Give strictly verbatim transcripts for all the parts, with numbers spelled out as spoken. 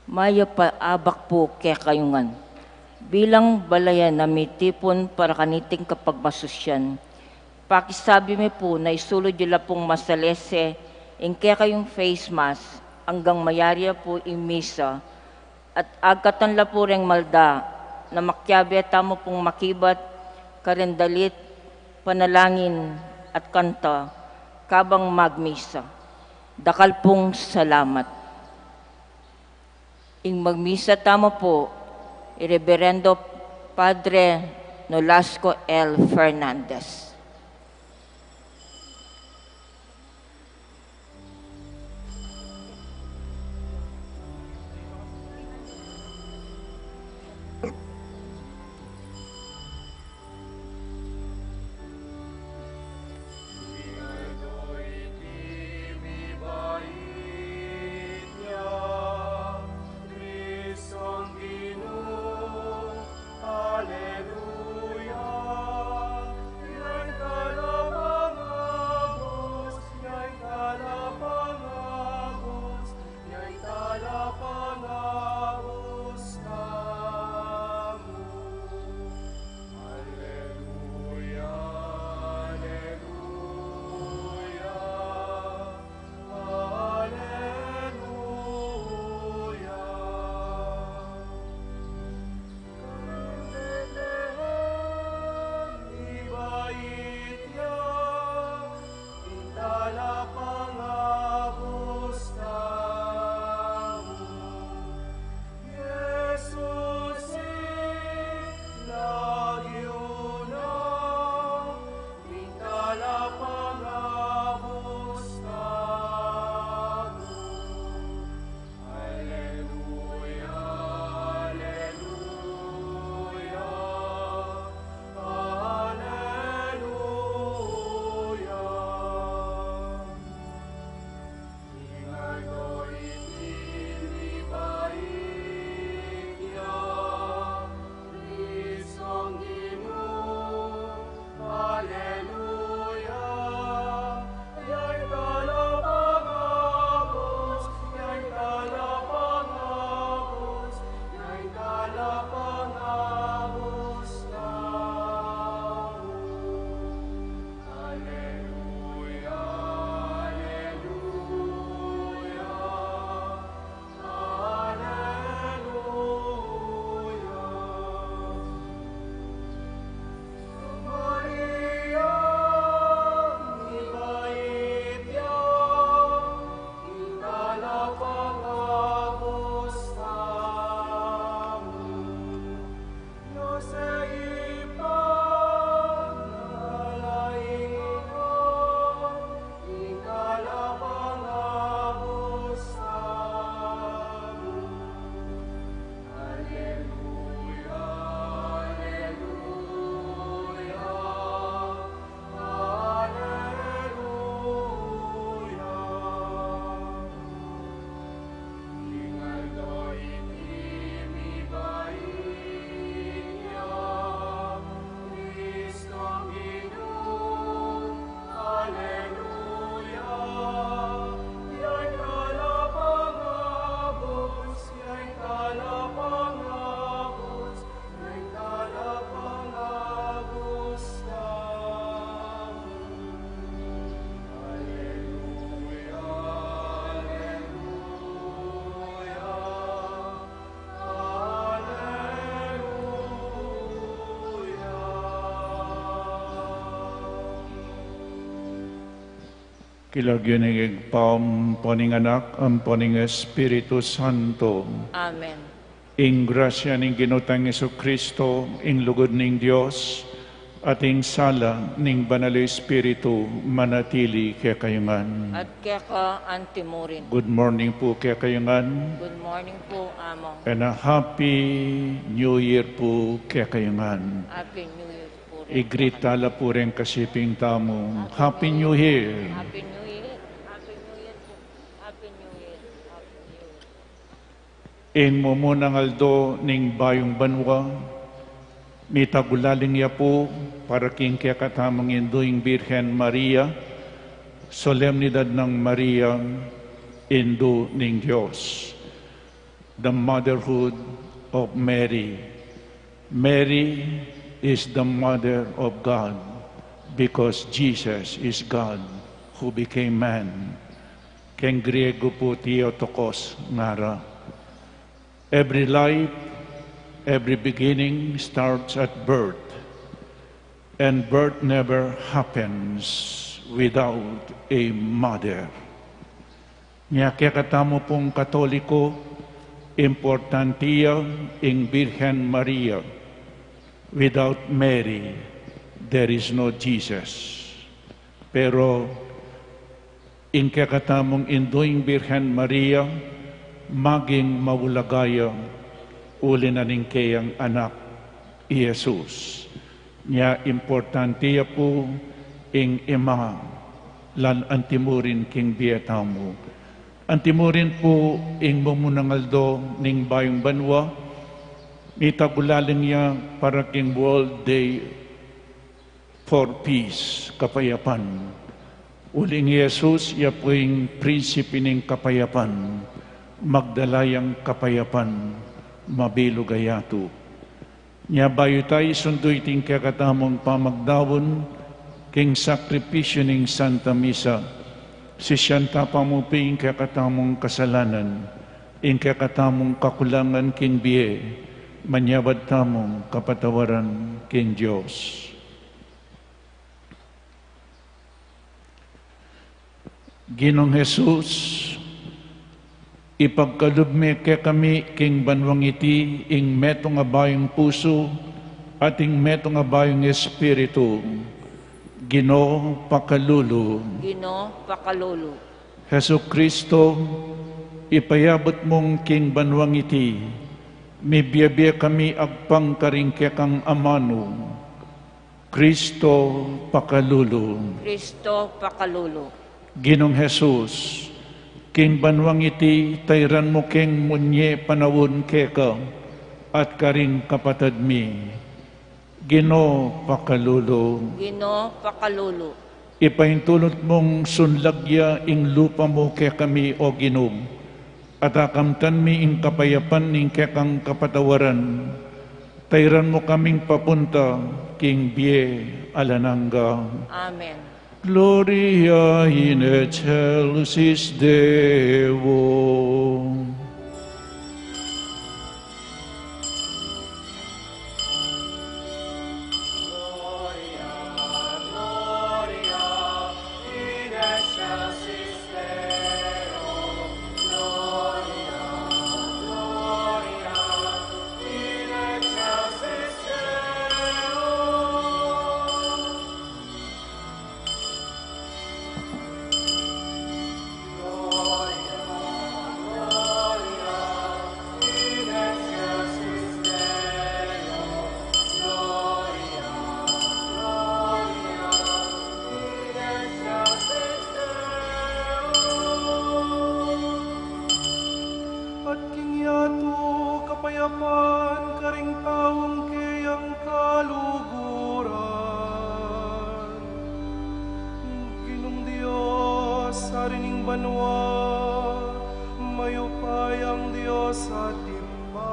Mayap a abak pu kekayu ngan. Bilang balayan a mitipun para kaniting kapagmasusyan, pakisabi mi pu na isulud yu la pung masalese ing kekayung face mask anggang mayari ya pu ing misa, at agkatan la pu reng malda na makiabe tamu pung makibat kareng dalit, panalangin, at kanta kabang magmisa. Dakal pung salamat. Ing magmisa tamu pu, i Reberendo Padre Nolasco L. Fernandez. King lagyu ning Ibpa, ampo ning Anak, ampo ning Espiritu Santo. Amen. Ing grasya ning Ginu tang Jesucristo, ing lugud ning Dios, at ing sala ning Banal a Espiritu manatili kekayu ngan. At keka antimurin. Good morning pu kekayu ngan. Good morning pu, Among. And a Happy New Year pu kekayu ngan. Happy New Year pu rin. I-greet tala pu ring kasiping tamu. Happy New Year. Happy New Year. Happy New Year pu. Happy New Year. Happy New Year. Ing mumunang aldo ning bayung banua, mitagulaling ya pu para king kekatamung Indu ing Birhen Maria, Solemnidad nang Maria, Indu ning Dios. The motherhood of Mary. Mary is the mother of God because Jesus is God who became man. Keng Griego pu Theotokos ngara. Every life, every beginning starts at birth, and birth never happens without a mother. Nya kekatamu pung Katoliko, importante ya ing Birhen Maria. Without Mary, there is no Jesus. Pero ing kekatamung Indu ning Birhen Maria, maging maulaga ya uli na ning keyang anak, i Jesus. Nya importante ya pu ing ima, lan antimurin king bie tamu. Antimurin pu ing mumunang aldo ning bayung banua, mitagulaling ya para king World Day for Peace, kapayapan. Uling i Jesus, ya pu ing prinsipe ning kapayapan, magdala yang kapayapan, mabilug a yatu. Nya bayu tayu isundu iting kekatamung pamagdaun king sakripisyu ning Santa Misa, sisian ta pa mu pin ing kekatamung kasalanan, ing kekatamung kakulangan king bie, manyawad tamung kapatawaran king Dios. Ginung Jesus, ipagkalub me kekami king banuang iti ing metung a bayung pusu at ing metung a bayung espiritu. Ginu, pakalulu. Ginu, pakalulu. Jesucristo, ipayabut mung king banuang iti, mibie-bie kami agpang karing kekang amanu. Kristo, pakalulu. Kristo, pakalulu. Ginung Jesus, king banuang iti tairan mu keng munye panaun keka at karing kapatad mi. Ginu, pakalulu. Ginu, pakalulu. Ipaintulut mung sunlag ya ing lupa mu kekami, o Ginu, at akamtan mi ing kapayapan ning kekang kapatawaran. Tairan mu kaming papunta king bie alang angga. Amen. Gloria in excelsis Deo. At king yatu kapayapan karing taung keyang kaluguran. Ginung Dios, Ari ning banua, mayupayang Dios at Ibpa.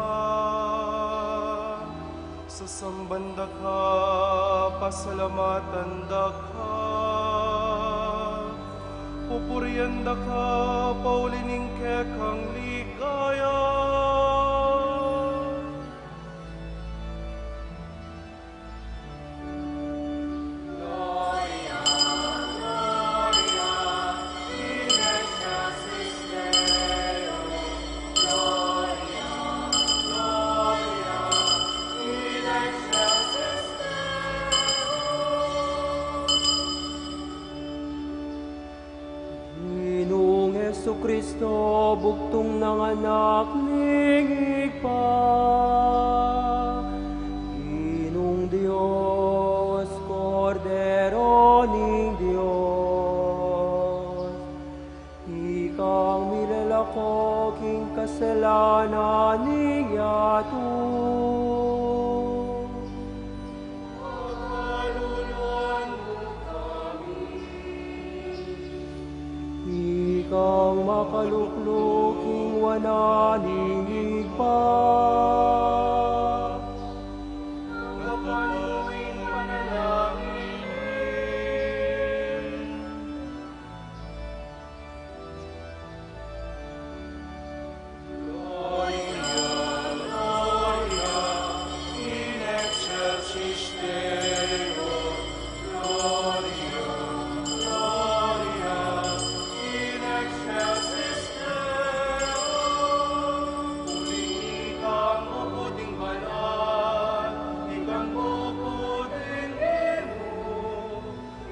Sasamban da ka, pasalamatan da ka, pupurian da ka, pauli ning kekang ligaya. Ginung Jesucristo, bugtung nang Anak ning Ibpa, Ginung Dios, Kordero ning Dios, ikang milalako king kasalanan ning yatu. Pakaluluan mu kami. Ikang makalukluk king wanan ning pa. Kapaluin panalangin. Gloria, Gloria in excelsis Deo, Gloria, Gloria in excelsis Deo. Uli ika ing mabubung banal, ika ing mabubung Ginu,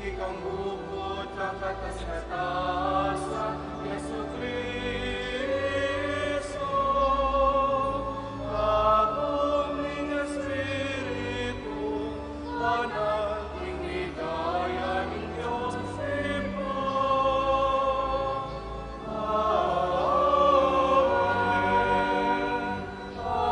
ika ing mabubung kakatas-katasan, Jesucristo, kabud ning Espiritu Banal, ing ligaya ning Dios Ibpa. Amen. Amen.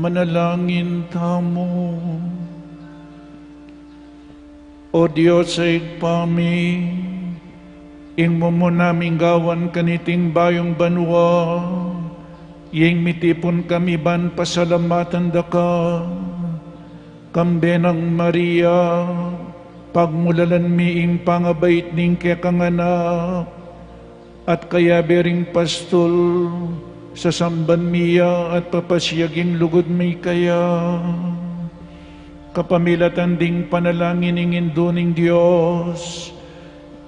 Manalangin tamu. O Dios a Ibpa mi, ing mumuna ming gawan kaniting bayung banua, ing mitipun kami ban pasalamatan da ka, kambe nang Maria, pagmulalan mi ing pangabait ning kekang anak, at kayabe ring pastul, sasamban mi ya at papasiag ing lugud mi kaya. Kapamilatan ding panalangin ning Indu ning Dios,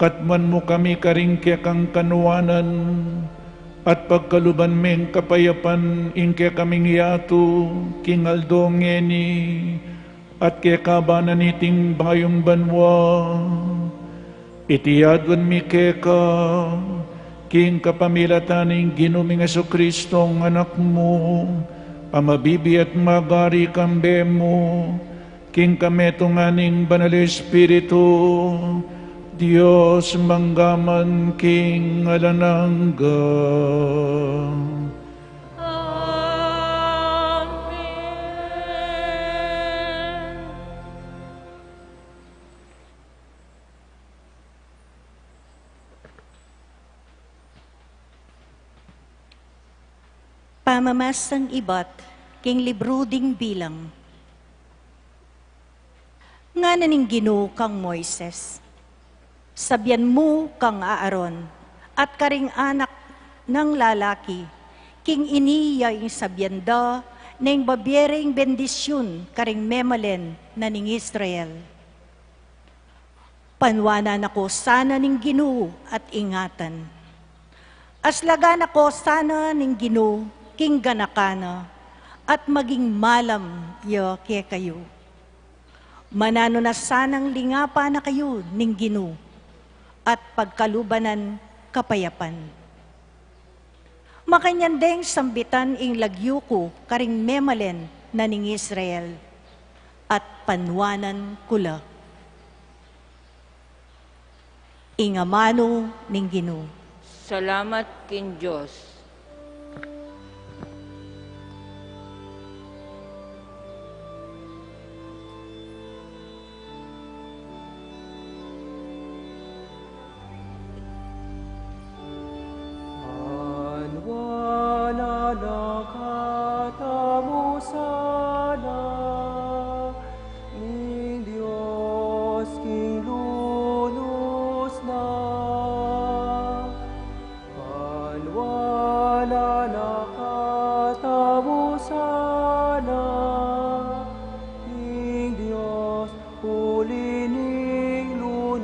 katmuan mu kami karing kekang kanuanan, at pagkaluban meng kapayapan ing kekaming yatu, king aldo ngeni, at kekaban na niting bayung banua. Iti aduan mi keka, king kapamilatan ning Ginu ming Jesucristo, Anak mu, a mabibie at magari kambe mu, king kametungan ning Banal Espiritu, Dios mangga man king alang angga. Amen. Pamamasang ibat king libru ding Bilang. Ngana ning Ginu kang Moises, Sabian mu kang Aaron at karing anak nang lalaki, king ini ya ing sabian da, neng babie reng bendisyun karing memalen na ning Israel. Panuanan na ko sana ning Ginu at ingatan. Aslagan na ko sana ning Ginu king ganakan na, at maging malam ya kekayu. Mananu na sanang lingapan na kayu ning Ginu, at pagkaluban nang kapayapan. Makanyan deng sambitan ing lagyu ku karing memalen na ning Israel, at panuanan ku la. Ing amanu ning Ginu. Salamat king Dios. Panuanan na katamu sana ning Dios king lunus na. Panuanan na katamu sana ning Dios uli ning lunus.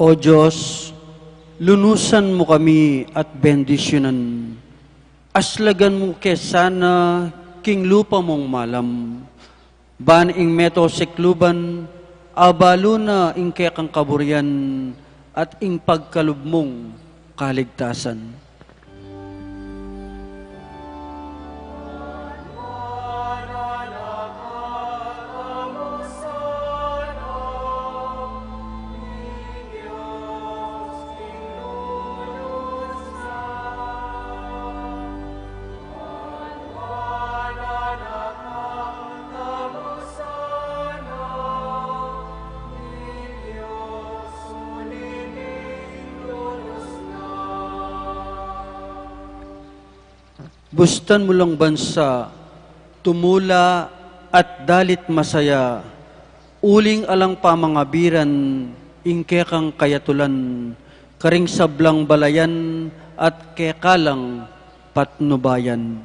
O Dios, lunusan mu kami at bendisyunan. Aslagan mu ke sana king lupa mung malam. Ban ing meto sikluban, abalu na ing kekang kaburian at ing pagkalub mung kaligtasan. Bustan mu lang bansa, tumula at dalit masaya, uling alang pamangabiran ing kekang kayatulan, karing sablang balayan at kekalang patnubayan.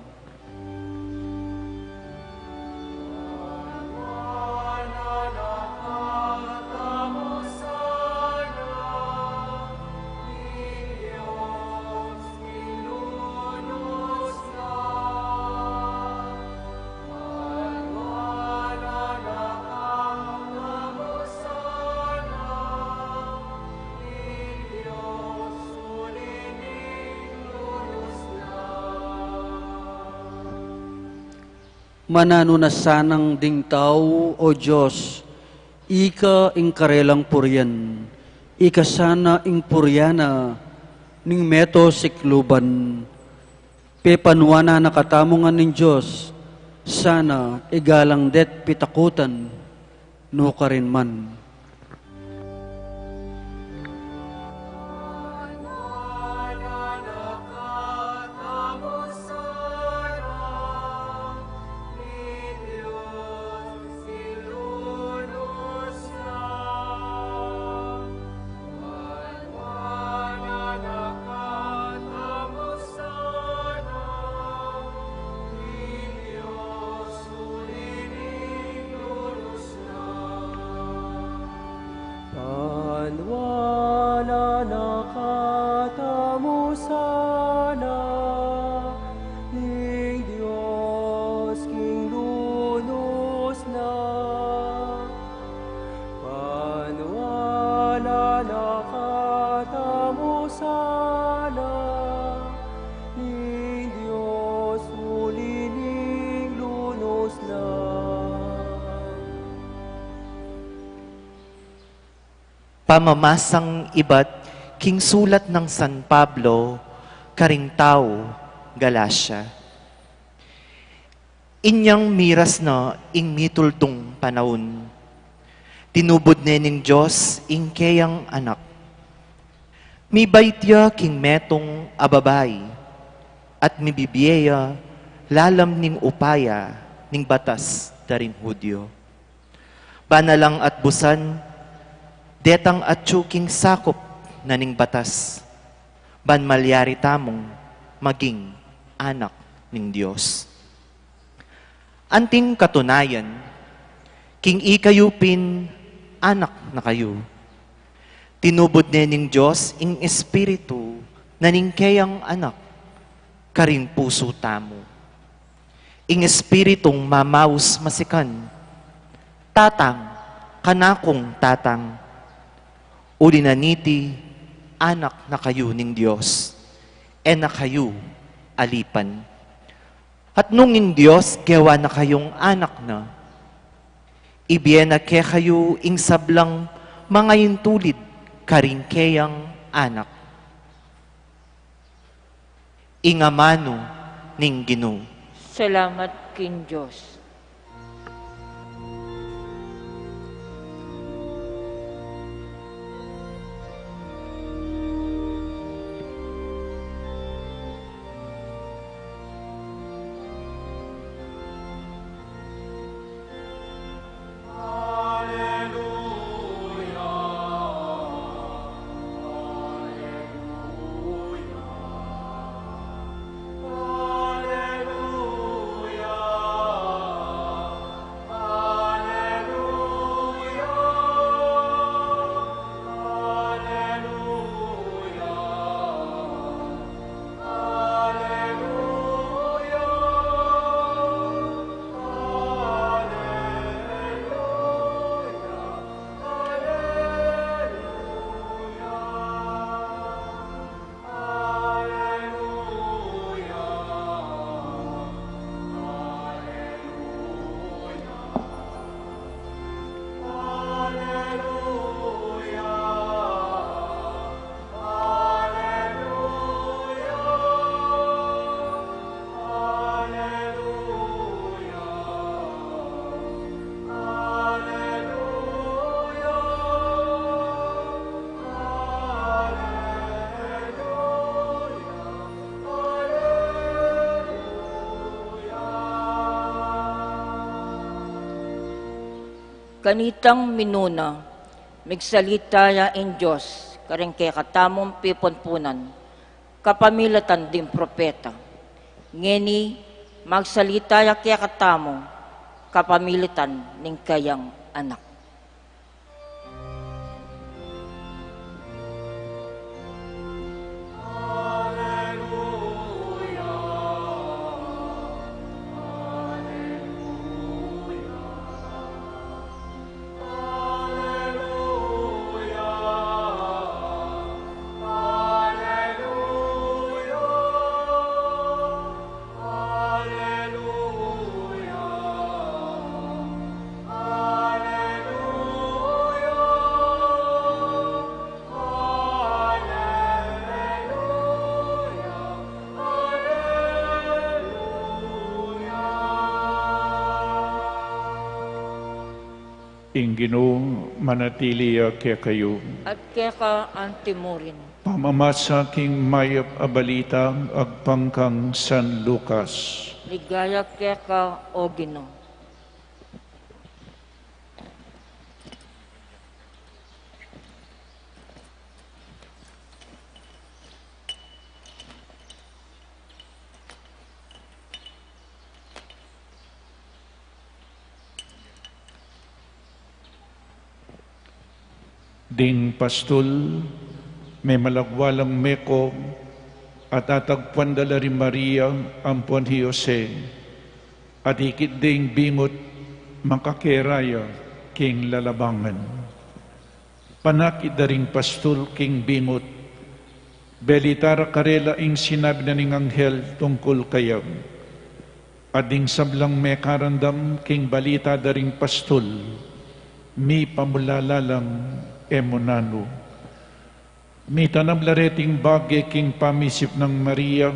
Mananu na sanang ding tau, O Dios, ika ing karelang purian, ika sana ing purian na ning meto sikluban. Pepanuanan na katamu ngan ning Dios, sana igalang det pitakutan, nukarin man. Panuanan na katamu sana ning Dios king lunus na. Panuanan na katamu sana ning Dios uli ning lunus na. Pamamasang ibat king sulat nang San Pablo karing tau Galacia. Inyang miras na ing mitultung panaun, tinubud ne ning Dios ing keyang Anak. Mibait ya king metung a babai, at mibibie ya lalam ning upaya ning batas da ring Judio. Ban alang atbusan detang atyu king sakup na ning batas, ban malyari tamung maging anak ning Dios. Anting katunayan, king ikayu pin anak na kayu. Tinubud ne ning Dios ing Espiritu na ning keyang Anak karing pusu tamu. Ing Espiritung mamaus masikan, "Tatang, kanakung Tatang." Uli na niti, anak na kayu ning Dios, e na kayu alipan. At nung ing Dios gewa na kayung anak na, ibie na kekayu ing sablang mangaintulid karing keyang anak. Ing amanu ning Ginu. Salamat king Dios. Kanitang minuna, migsalita ya ing Dios karing kekatamung pipunpunan kapamilatan ding propeta. Ngeni, magsalita ya kekatamu kapamilatan ning kayang Anak. Ing Ginu manatili ya kekayu. At keka antimurin. Pamamasa king mayap a balita agpang kang San Lucas. Ligaya keka, O Ginu. Ding pastul, memalagwa lang meko, at atagpuan da la ri Maria ampon hi Jose, at ikit ding bingut makakera ya king lalabangan. Panakit da ring pastul king bingut, belita ra karela ing sinabi na ning anghel tungkul kaya. At ding sablang mekarandam king balita da ring pastul, mipamulala lang e mu nanu. Mitanam la reting bage king pamisip nang Maria,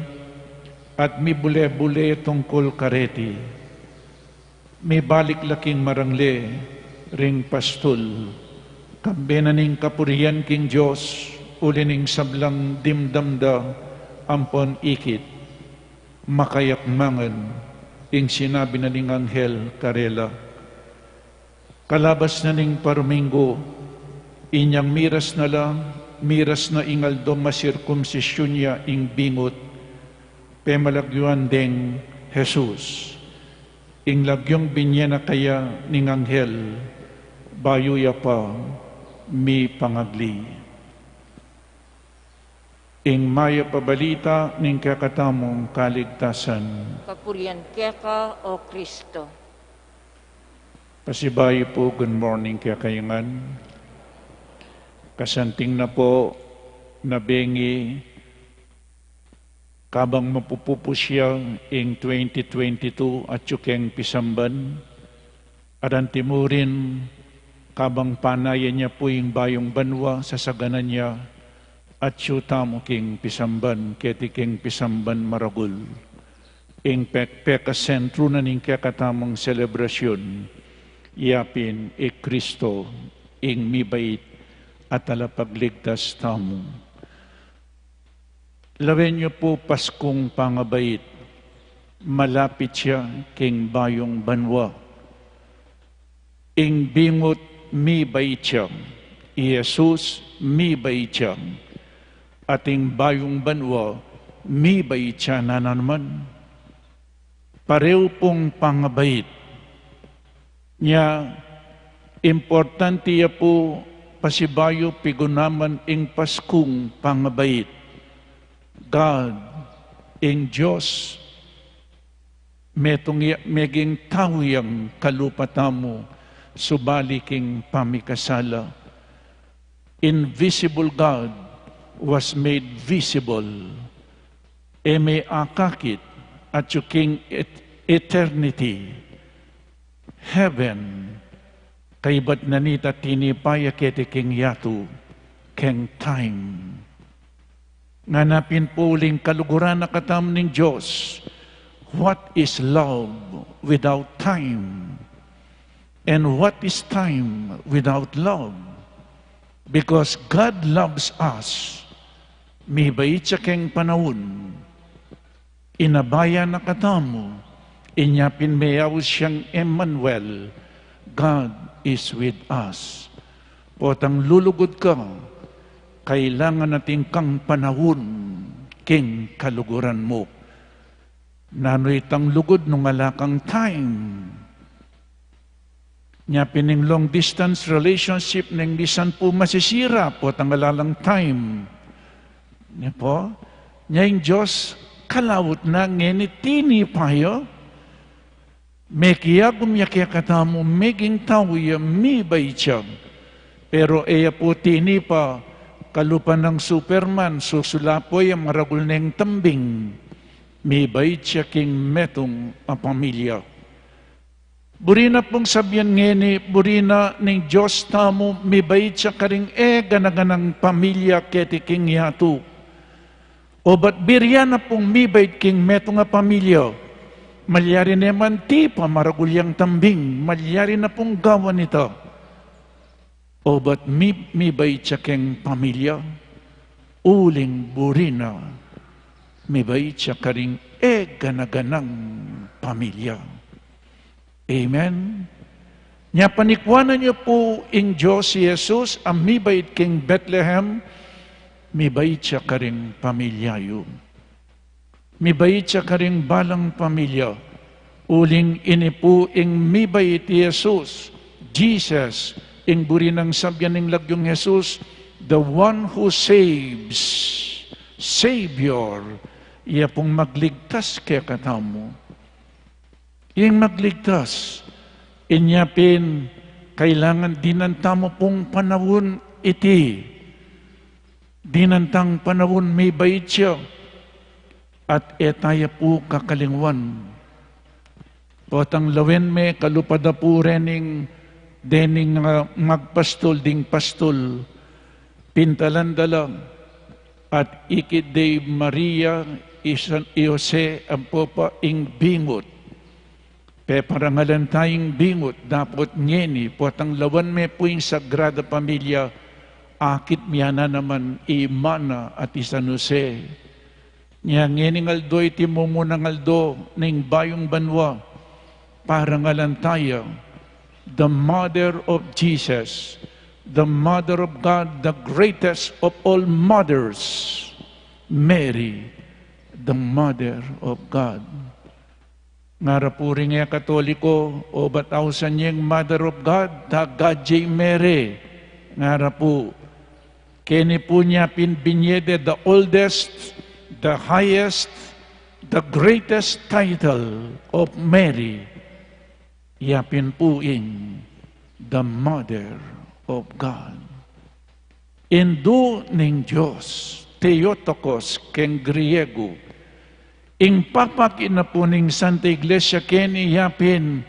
at mibule-bule tungkul kareti. Mibalik la king marangle ring pastul, kambe na ning kapurian king Dios, uli ning sablang dimdam da ampon ikit. Makayakmangan ing sinabi na ning anghel karela. Kalabas na ning paruminggu, inyang miras na la, miras na ing aldong masirkumsisyun ya ing bingut, pemalagyuan deng Jesus. Ing lagyung binye na kaya ning anghel, bayu ya pa mipangagli. Ing mayap a balita ning kekatamung kaligtasan. Kapurian keka, O Kristo. Pasibayu pu, good morning kekayu ngan. Kasanting na pu, na bengi, kabang mapupupus ya ing twenty twenty-two atyu keng pisamban, at antimurin, kabang panayan ya pu ing bayung banua, sasaganan ya, atyu tamu king pisamban, keti king pisamban maragul. Ing pek-, pekasentru na ning kekatamung selebrasyun, ya pin i Kristo, ing mibait a talapagligtas tamu. Lawen yu pu Paskung pangabait, malapit ya king bayung banua. Ing bingut mibait ya, i Jesus mibait ya, at ing bayung banua mibait ya na naman. Pareu pung pangabait. Nya, importante ya pu pasibayu pigunaman ing Paskung pangabait. God, ing Dios, metung ya, meging tau yang kalupa tamu, subali king pamikasala. Invisible God was made visible. E me akakit atyu king et-, eternity, heaven, kaybat na nita tinipa ya keti king yatu, keng time. Ngana pin pu uling kaluguran na katamu ning Dios, what is love without time? And what is time without love? Because God loves us. Mibait ya keng panaun. Inabaya na katamu. Inya pin meyaus yang Emmanuel, God is with us. Potang lulugud ka, kailangan atin kang panaun king kaluguran mu. Nanu itang lugud nung ala kang time? Nya pin ing long distance relationship neng misan pu masisira potang ala lang time. Nya pu, nya ing Dios kalaut na ngeni tinipa ya. Mekiagum ya kekatamu, meging tau ya, mibait ya. Pero e ya pu tinipa kalupa nang Superman, susulapo ya, maragul neng tambing. Mibait ya king metung a pamilya. Buri na pung sabian ngeni, buri na ning Dios tamu, mibait ya karing e gana-ganang pamilya keti king yatu. Obat buri ya na pung mibait king metung a pamilya. Malyari ne man tipa maragul yang tambing, malyari na pung gawan ita. Obat mi-, mibait ya keng pamilya, uling buri na mibait ya karing e gana-ganang pamilya. Amen. Nya panikuanan yu pu ing Dios i Jesus a mibait king Bethlehem, mibait ya karing pamilya yu. Mibait ya karing balang pamilya. Uling ini pu ing mibait i Jesus, Jesus, ing buri nang sabian ning lagyung Jesus, the one who saves, Savior, iya pung magligtas kekatamu. Ing magligtas, inya pin kailangan dinan tamu pung panaun iti. Dinan tang panaun mibait ya, at e ta ya pu kakalingwan. Potang lawen me kalupa da pu rening dening, ah, magpastul ding pastul, pintalan da la, at ikit de i Maria, i San, i Jose, ampo pa ing bingut. Peparangalan ta ing bingut, dapot ngeni, potang lawan me pu ing Sagrada Familia, akit mi ya na naman i Mana at i San Jose. Nya ngening aldo iti mumunang aldo ning bayung banua, parangalan ta ya, the Mother of Jesus, the Mother of God, the greatest of all mothers, Mary, the Mother of God. Ngara pu ring e Katoliko, obat ausan yeng Mother of God, ta God ye i Mary. Ngara pu, keni pu nya pin binye de the oldest, the highest, the greatest title of Mary. Iya pin pu ing the Mother of God. Indu ning Dios, Theotokos keng Griego. Ing papakit na pu ning Santa Iglesia keni iya pin,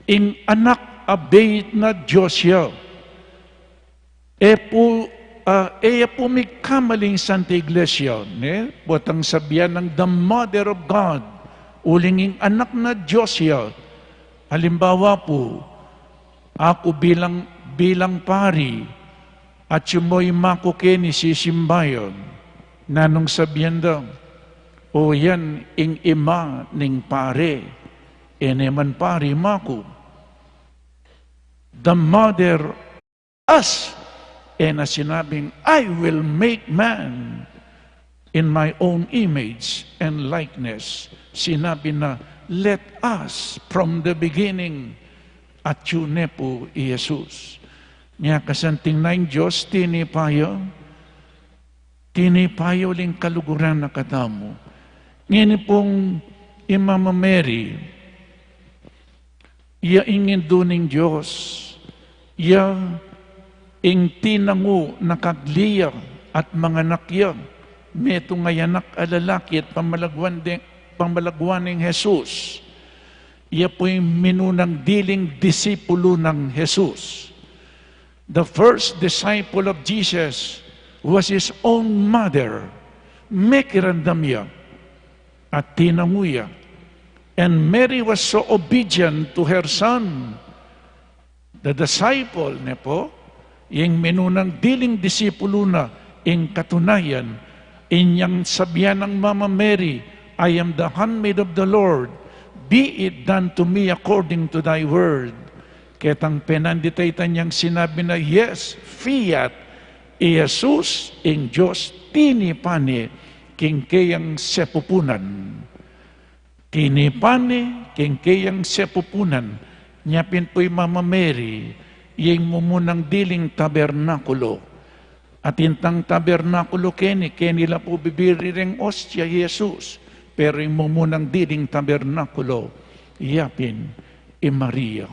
ing anak a bait na Dios ya. E pu, ah, e ya pu mikamali ing Santa Iglesia, ne? Potang sabian nang the Mother of God, uling ing anak na Dios ya. Halimbawa pu, aku bilang, bilang pari, atyu mu i ima ku keni sisimbayan, nanung sabian da, o yan ing ima ning pare, e ne man pari i ima ku. The mother us, e na sinabing, "I will make man in my own image and likeness." Sinabi na, "Let us," from the beginning, atyu ne pu i Jesus. Nya kasanting na ing Dios, tinipa ya, tinipa ya uling kaluguran na katamu. Ngeni pung i Mama Mary, iya ing Indu ning Dios, iya ing tinangu na kagli ya at manganak ya, metung a anak a lalaki at pamalaguan de, pamalaguan neng Jesus. Iya pu ing minunang diling disipulu nang Jesus. The first disciple of Jesus was his own mother. Mekiramdam ya at tinangu ya. And Mary was so obedient to her son. The disciple, ne pu, ing minunang diling disipulu na, ing katunayan, inyang sabian nang Mama Mary, "I am the handmaid of the Lord. Be it done to me according to thy word." Ketang penandit a ita niyang sinabi na, "Yes, fiat, i Jesus ing Dios tinipan ne king keyang sepupunan." Tinipan ne king keyang sepupunan. Nya pin pu i Mama Mary, ya ing mumunang diling tabernakulo. At intang tabernakulo keni, keni la pu bibiri reng ostia i Jesus. Pero ing mumunang diling tabernakulo, ya pin i Maria.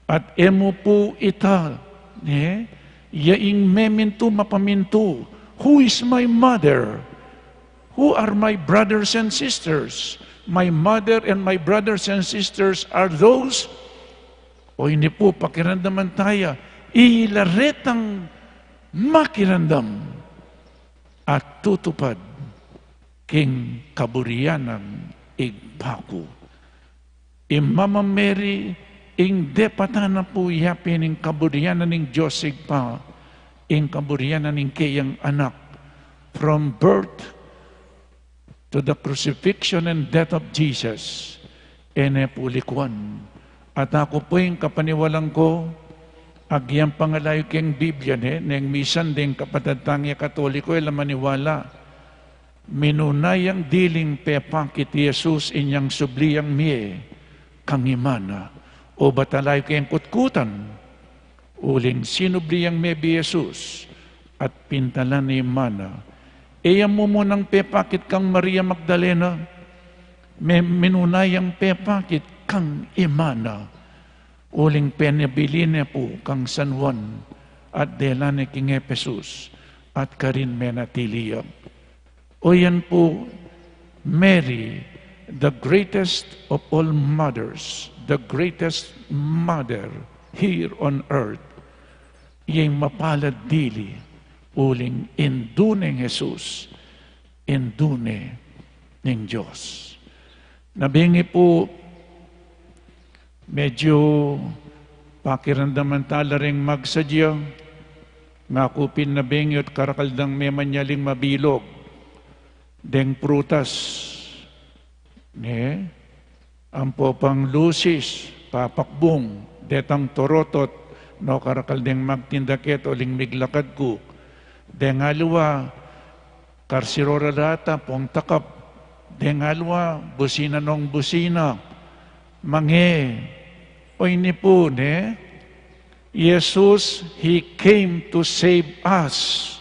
At e mu pu ita, ne? Ya ing memintu mapamintu, "Who is my mother? Who are my brothers and sisters? My mother and my brothers and sisters are those." O ini pu, pakiramdaman taya, ila retang makiramdam at tutupad king kaburian ning Ibpa ku. I Mama Mary, ing depatan na pu ya pin ing kaburian ning Dios Ibpa, ing kaburian ning keyang anak, from birth to the crucifixion and death of Jesus, e ne pu likuan. At aku pu ing kapaniwalan ku, agyang pangalayu keng Biblia ne, neng misan deng kapatad tang ya Katoliko, e la maniwala. Minuna yang diling pepakit i Jesus inyang subli yang mie kang Ima na. Obat alayu keng kutkutan, uling sinubli yang mie i Jesus at pintalan ne i Ima na. E ya mumunang pepakit kang Maria Magdalena, me-, minuna yang pepakit kang Ima na. Uling penabilin ne pu kang San Juan at dela ne king Epesus at karin menatili ya. O yan pu, Mary, the greatest of all mothers, the greatest mother here on earth, yang mapalad dili, uling indu neng Jesus, indu ne ning Dios. Nabingi pu, medyo pakiramdaman tala ring magsadya, ngaku pin nabingi at karakal dang memanyaling mabilog deng prutas, ne? Ampo pang lusis, papakbung, detang torotot, no, karakal deng magtinda keta uling miglakad ku. Deng aliwa, karsirora data, pong takap, deng aliwa, busina nong busina, mange, o ini pu, ne? Jesus, He came to save us.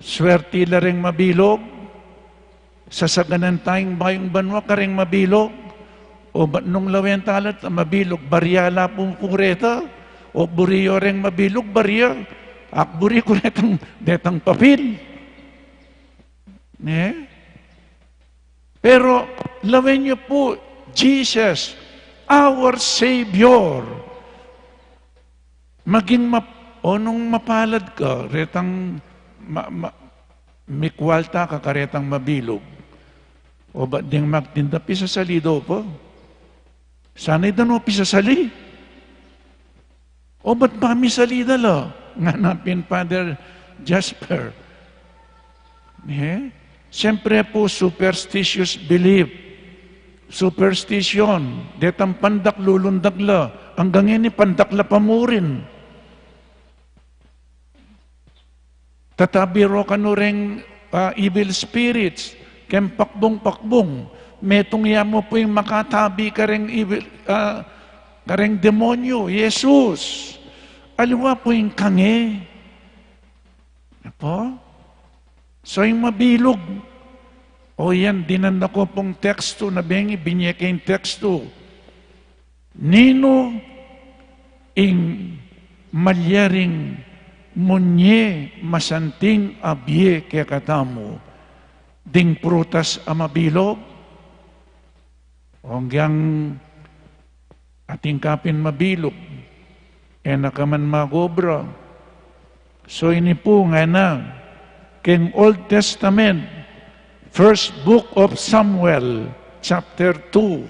Swerte la reng mabilog, sasaganan tayang bayung banua kareng mabilog, obat nung lawen tala at mabilog, barya la pu, pu reta, o buri yo reng mabilog, barya, ak buri ku retang, detang papil. Ne? Pero, lawen yu pu, Jesus, our Savior. Maging map-, o nung mapalad ka, retang ma-, ma-, mikwalta ka, karetang mabilog. Obat deng magtinda, pisasali da pa. Sana i da no pisasali. Obat pamisali da la, ngana pin Father Jasper. Eh? Siyempre pu, superstitious belief. Superstition. Detang pandak lulundag la. Anggang ini pandak la pa murin. Tatabi ro kanu reng, ah, evil spirits, keng pakbung-pakbung. Metung ya mu pu ing makatabi kareng evil, ah, kareng demonyo, Jesus. Aliwa pu ing kange. Apo? So, ing mabilug. O yan, dinan da ku pung tekstu, na bengi, binye ke ing tekstu. Ninu ing malyaring munye masanting a bie kekatamu, ding prutas a mabilug? Anggang atin ka pin mabilug, e na ka man mag-obra. So ini pu ngana, keng Old Testament, First Book of Samuel, chapter two,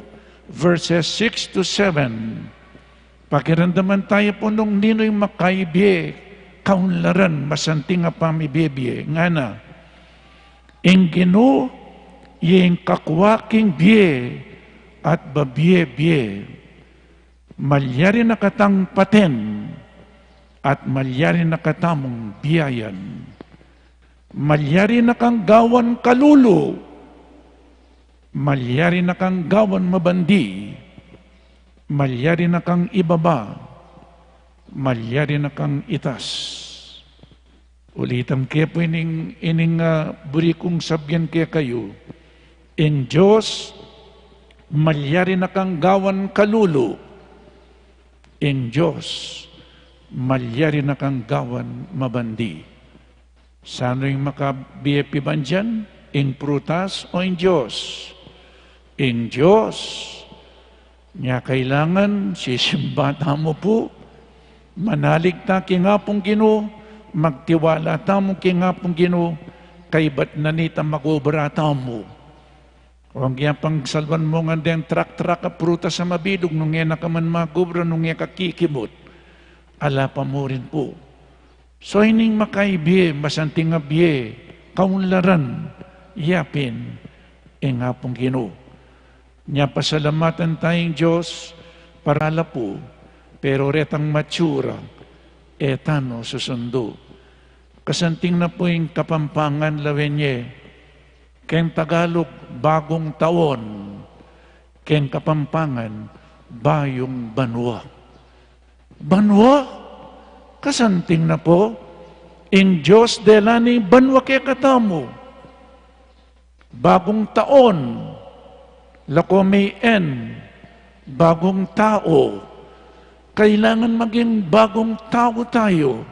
verses six to seven. Pakiramdaman taya pu nung ninu ing makaibie, kaunlaran, masanting a pamibie-bie. Ngana, ing Ginu, ya ing kakua king bie, at babie-bie. Malyari na katang paten, at malyari na katamung biayan. Malyari na kang gawan kalulu, malyari na kang gawan mabandi, malyari na kang ibaba, malyari na kang itas. Ulitan ke pu ining, ining, ah, buri kung sabyan kekayu. Ing Dios, malyari na kang gawan kalulu. Ing Dios, malyari na kang gawan mabandi. Sanu ing makabie pibandian, ing prutas o ing Dios? Ing Dios. Nya kailangan sisimba tamu pu, manalig ta king Apung Ginu, magtiwala tamu king Apung Ginu, kaybat na nita mag-obra tamu. Ong ya pang salwan mu ngan deng trak-trak a prutas a mabilug, nung e na ka man mag-obra, nung e ka kikimut, ala pa mu rin pu. So ining makaibie, masanting a bie, kaunlaran, yapin ing Apung Ginu. Nya pasalamatan taya ing Dios, para la pu, pero retang matsura, e tanu susundu. Kasanting na pu ing Kapampangan lawen ye, keng Tagalog, bagong taon, keng Kapampangan, bayung banua. Banua? Kasanting na pu, ing Dios dela ning banua kekatamu. Bagong taon, lako may N, bagong tao. Kailangan maging bagong tao tayo.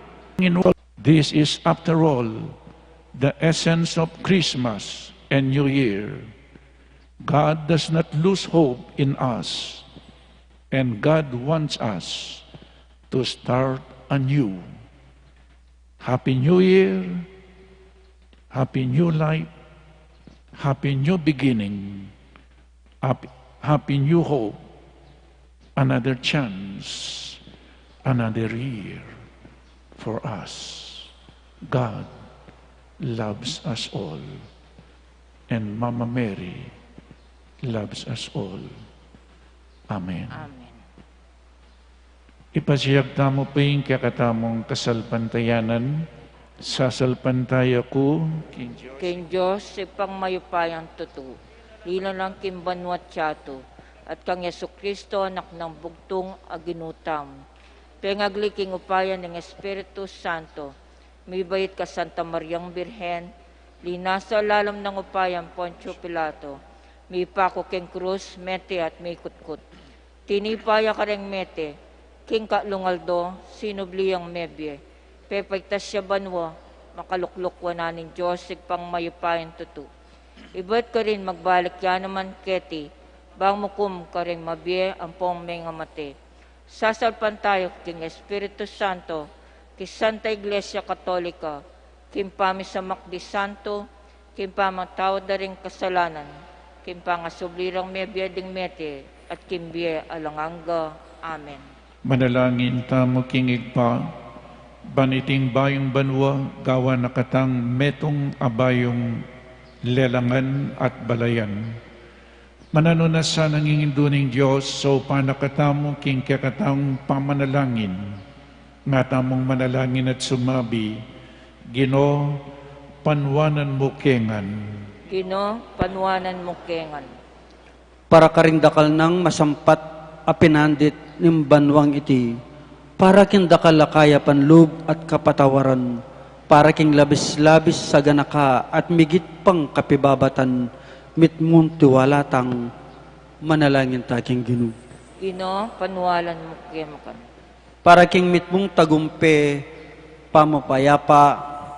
This is, after all, the essence of Christmas and New Year. God does not lose hope in us, and God wants us to start anew. Happy New Year, Happy New Life, Happy New Beginning, Happy, Happy New Hope, another chance, another year for us. God loves us all, and Mama Mary loves us all. Amen. Amen. Ipasiag tamu pu ing kekatamung kasalpantayanan. Sasalpantaya ku king Dios, king Dios, Ibpang mayupayang tutu, linalang king banua at yatu, at kang Jesucristo, Anak nang bugtung a Ginu tamu, pengagli king upaya ning Espiritu Santo, mibait kang Santa Mariang Birhen, linasa lalam ning upaya nang Poncio Pilato, mipaku king krus, mete at mikutkut. Tinipa ya kareng mete, king katlung aldo, sinubli yang mebie, pepaitas ya banua, makalukluk wanan ning Dios Ibpang mayupayang tutu. Ibat karin magbalik ya naman keti, bang mukum kareng mabie ampong mengamate. Sasalpantaya ku king Espiritu Santo, king Santa Iglesia Katolika, king pamisamak ding santo, king pamatawad da ring kasalanan, king pangasubli rang mebie ding mete, at king bie alang angga. Amen. Manalangin tamu king Ibpa, ban iting bayung banua gawan na katang metung a bayung lelangan at balayan. Mananu na sanang ing Indu ning Dios, saupan na katamu king kekatang pamanalangin. Nga tamung manalangin at sumabi, Ginu, panuanan mu ke ngan. Ginu, panuanan mu ke ngan. Para karing dakal nang masampat a pinandit ning banuang iti, para king dakal a kayapan lub at kapatawaran, para king labis-labis a ganaka at migit pang kapibabatan, mitmung tiwala tang manalangin ta king Ginu. Ginu, panuanan mu ke ngan. Para king mitmung tagumpe, pamapayapa,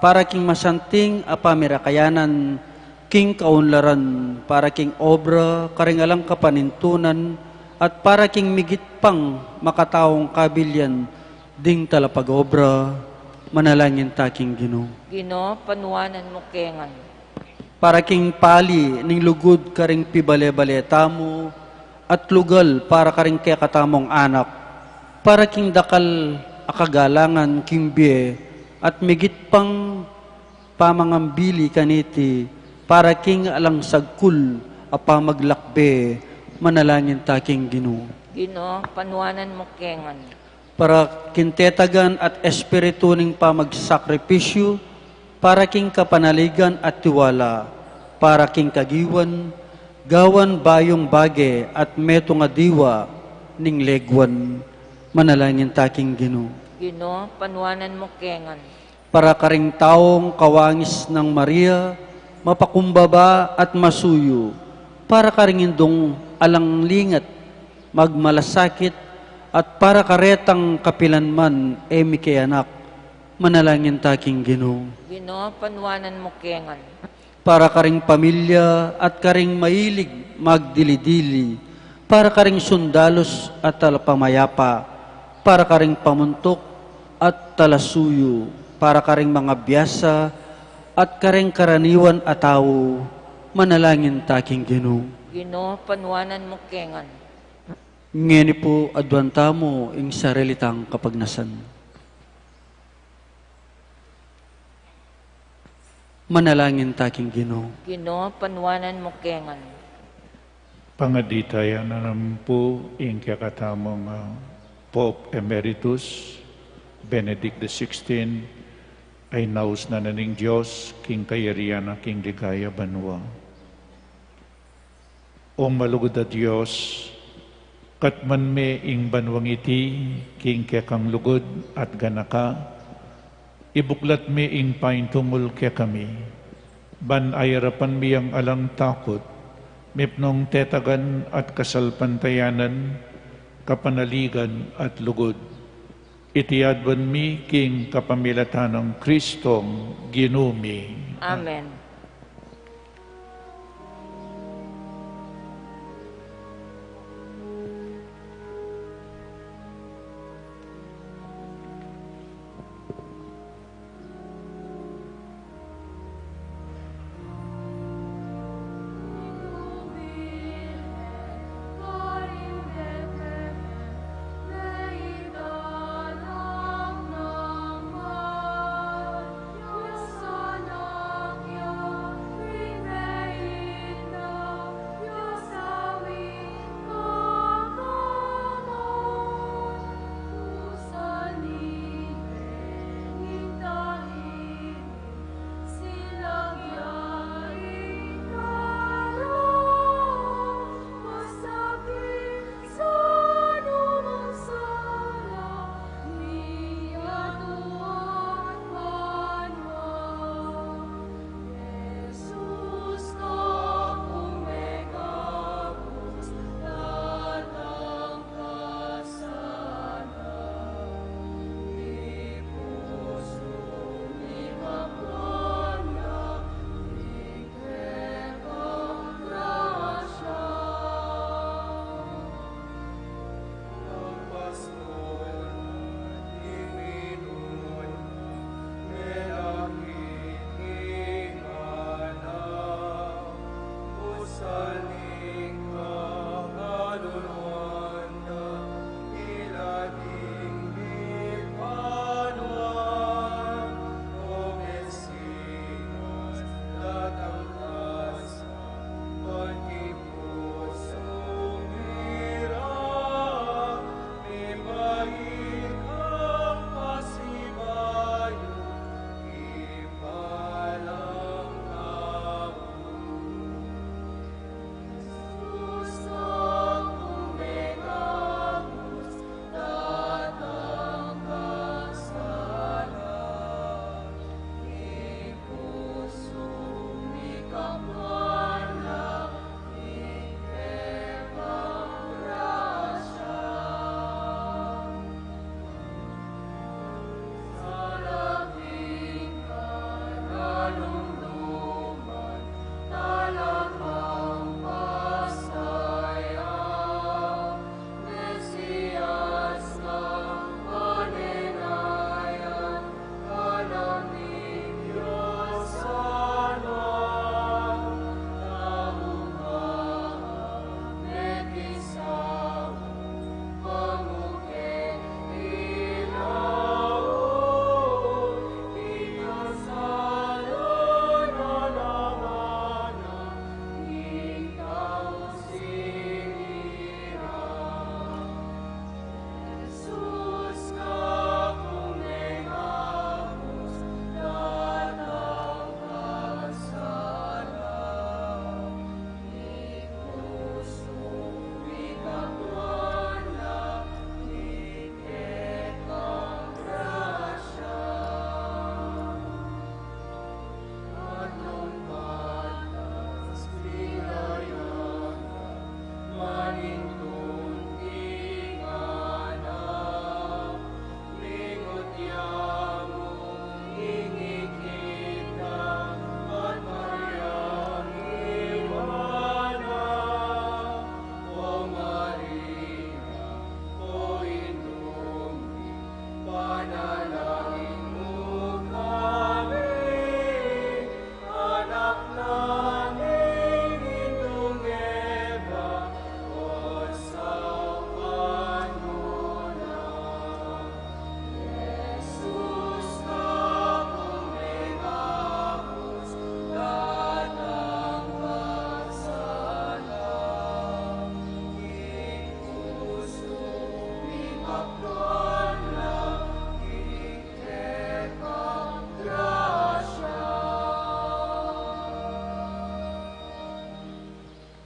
para king masanting a pamirakayanan, king kaunlaran, para king obra karing alang kapanintunan, at para king migit pang makataung kabilian ding talapag-obra, manalangin ta king Ginu. Ginu, panuanan mu ke ngan. Para king pali ning lugud karing pibale-bale tamu, at lugal para karing kekatamung anak, para king dakal a kagalangan king bie, at migit pang pamangambili kaniti, para king alang sagkul a pamaglakbe, manalangin ta king Ginu. Ginu, panuanan mu kengan. Para king tetagan at espiritu ning pamagsakripisyu, para king kapanaligan at tiwala, para king kagiwan, gawan bayung bage at metung a diwa ning leguan. Manalangin ta king Ginu. Ginu, panuanan mu kengan. Para karing taung kawangis nang Maria, mapakumbaba at masuyu, para karing indung alang lingat, magmalasakit, at para karetang kapilan man e mike anak. Manalangin ta king Ginu. Ginu, panuanan mu kengan. Para karing pamilya at karing mailig magdili-dili, para karing sundalus at talapamayapa, para karing pamuntuk at talasuyu, para karing mangabiasa at karing karaniwan a tau. Manalangin ta king Ginu. Ginu, panuanan mu kengan. Ngeni pu aduan tamu ing sarili tang kapagnasan. Manalangin ta king Ginu. Ginu, panuanan mu kengan. Pangaditayan na naman pu ing kekatamung, ah, Pope Emeritus Benedict the sixteenth, ay naus na na ning Dios king kayarian na king ligaya banua. O malugud a Dios, katman me ing banuang iti king kekang lugud at ganaka, ibuklat me ing paintungul kekami, ban ayarapan mi yang alang takut, mipnong tetagan at kasalpantayanan, kapanaligan at lugud. Iti aduan mi king kapamilatan nang Kristong Ginu mi. Amen.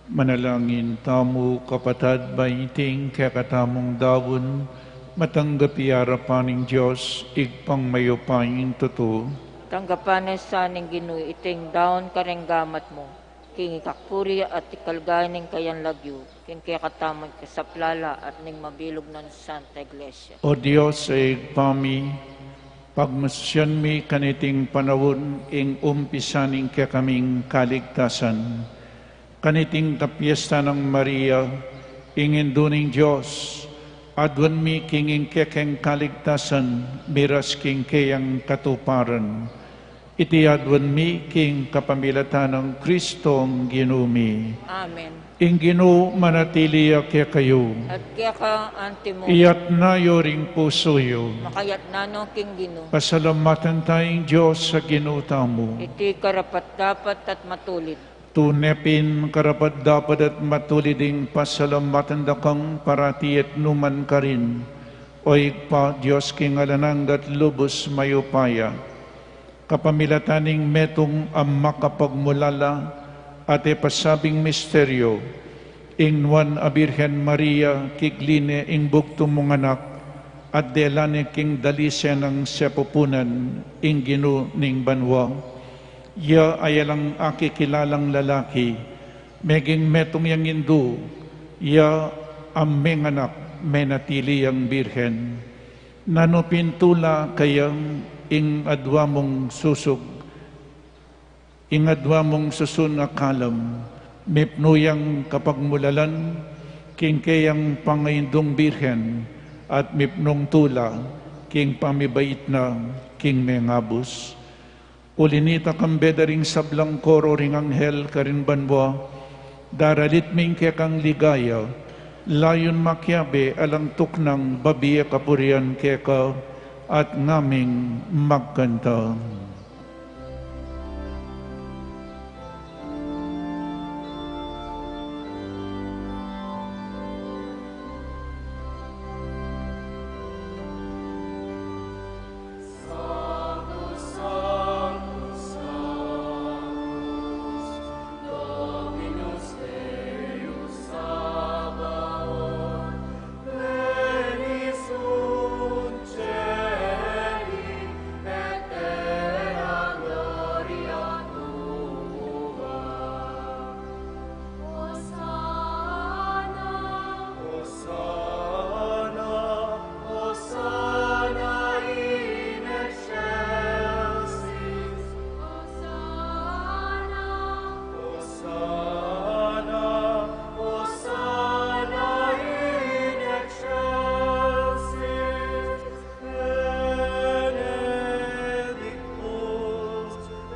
Manalangin tamu, kapatad, ba iting kekatamung daun, matanggap ya arapan ning Dios, Ibpang mayupayang tutu. Tanggapan na sa ning Ginu iting daun kareng gamat mu, king ikakpuri at ikalgay ning kayang lagyu, king kekatamung ikasaplala at ning mabilug nang Santa Iglesia. O Dios, Ibpa mi, pagmasusyan mi kaniting panaun ing umpisa ning kekaming kaligtasan. Kaniting kapiestan nang Maria, ing Indu ning Dios, aduan mi king ing kekeng kaligtasan, miras king keyang katuparan. Iti aduan mi king kapamilatan nang Kristong Ginu mi. Amen. Ing Ginu manatili ya kekayu. At keka anti mu. Iyatas yu ring pusu yu. Makayatas no king Ginu. Pasalamatan taya ing Dios a Ginu tamu. Iti karapat-dapat at matulid. Tune pin karapat-dapat at matulid ing pasalamatan da kang parati at nukarin man, O Ibpa, Dios king alang angga at lubus mayupaya. Kapamilatan ning metung a makapagmulala at e pasabing misteryo, ing nuan a Birhen Maria, kigli ne ing bugtung mung anak, at dela ne king dalise nang sepupunan ing Ginu ning banua. Ya a alang akikilalang lalaki, meging metung yang indu, ya a menganak, menatili yang birhen. Nanu pin tula kaya ing adua mung susug, ing adua mung susun a kalam, mipnu yang kapagmulalan king keyang pangaindung birhen, at mipnung tula king pamibait na king mengabus. Uli nita, kambe da ring sablang koro ring anghel karin banua, daralit mi ing kekang ligaya, layun makiabe alang tuknang babie kapurian keka, at ngaming magkanta.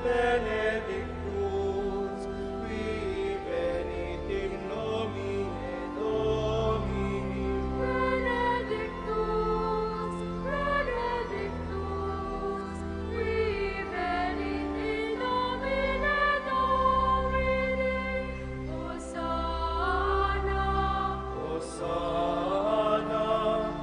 Benedictus, qui venit in nomine Domini. Benedictus, benedictus, qui venit in nomine Domini. Hosanna, Hosanna,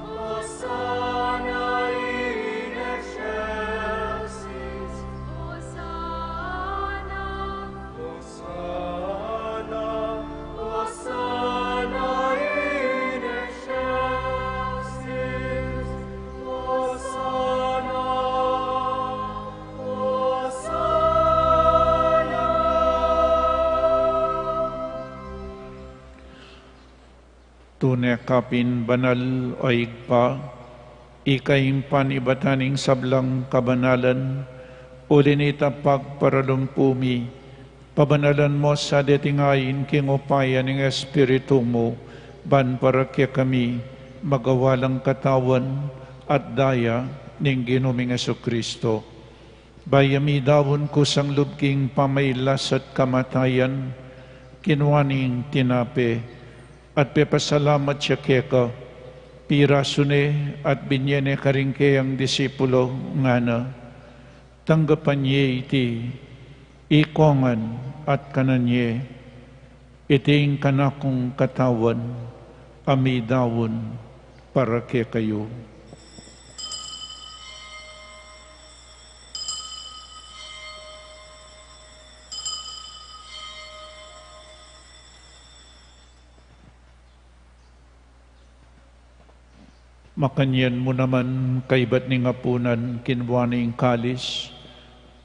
Hosanna in excelsis. Hosanna, Hosanna, Hosanna in excelsis. Hosanna, Hosanna. Tune ka pin banal, o Ibpa, ika ing panibatan ning sablang kabanalan, uli nita pagparalumpu mi, pabanalan mo sa deting ain king upaya ning Espiritu mu, ban para kekami magawa lang katawan at daya ning Ginu ming Jesucristo. Bayu ya midaun kusang lub king pamailas at kamatayan, kinua ne ing tinape, at pepasalamat ya keka, pirasu ne at binye ne karing keyang disipulo, ngana: Tanggapan ye iti, ikongan at kanan ye, iti ing kanakung katawan a midaun para kekayu. Makanyan mu naman, kaybat ning apunan, kinua ne ing kalis,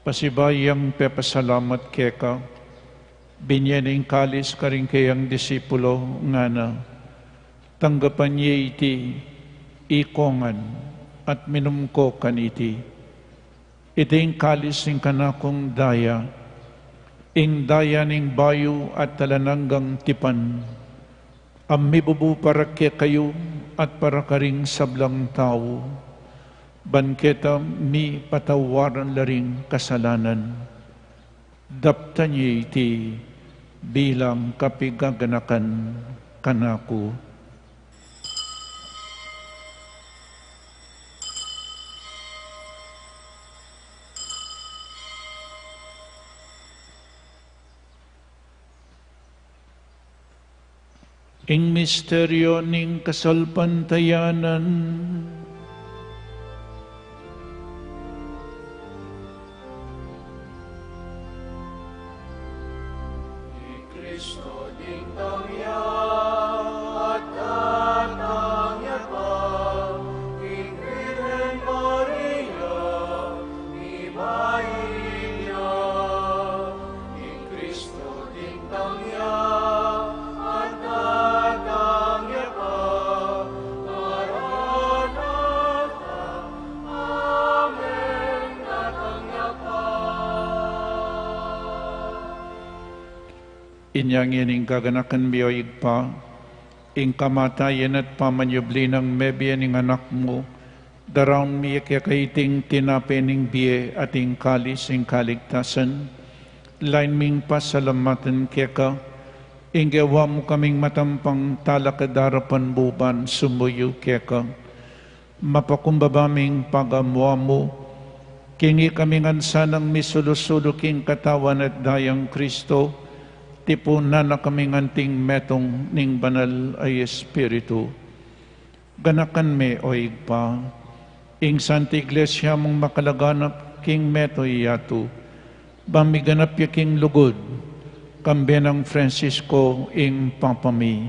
pasibayu yang pepasalamat keka, binye ne ing kalis karing keyang disipulo, ngana: Tanggapan ye iti, ikongan, at minum ko kaniti. Iti ing kalis ning kanakung daya, ing daya ning bayu at alang anggang tipan, a mibubu para kekayu at para karing sablang tau, ban keta mipatawaran la ring kasalanan. Daptan ye iti bilang kapigaganakan kanaku. Ing misteryo ning kasalpantayanan. I Kristo ding tau ya, at tatang ya pa, king Birhen Maria, ibayu ya. I Kristo ding tau ya, at tatang ya pa, Maranatha. Amen, tatang ya pa. Inya ngeni, gaganakan mi, o Ibpa, ing kamatayan at pamanyubli nang mebie ning Anak mu, daraun mi keka iting tinape ning bie at ing kalis ning kaligtasan. Lain ming pasalamatan keka, ing gewa mu kaming matampang talakad king arapan mu ban sumuyu keka. Mapakumbaba ming pagamu-amu, king ikami ngan sanang misulu-sulu king katawan at dayang Kristo, tipunan na kami ngan anting metung ning Banal a Espiritu. Ganakan me, o Ibpa, ing Santa Iglesia mung makalaganap king meto yatu, ban miganap ya king lugud, kambe nang Francisco ing Papa mi,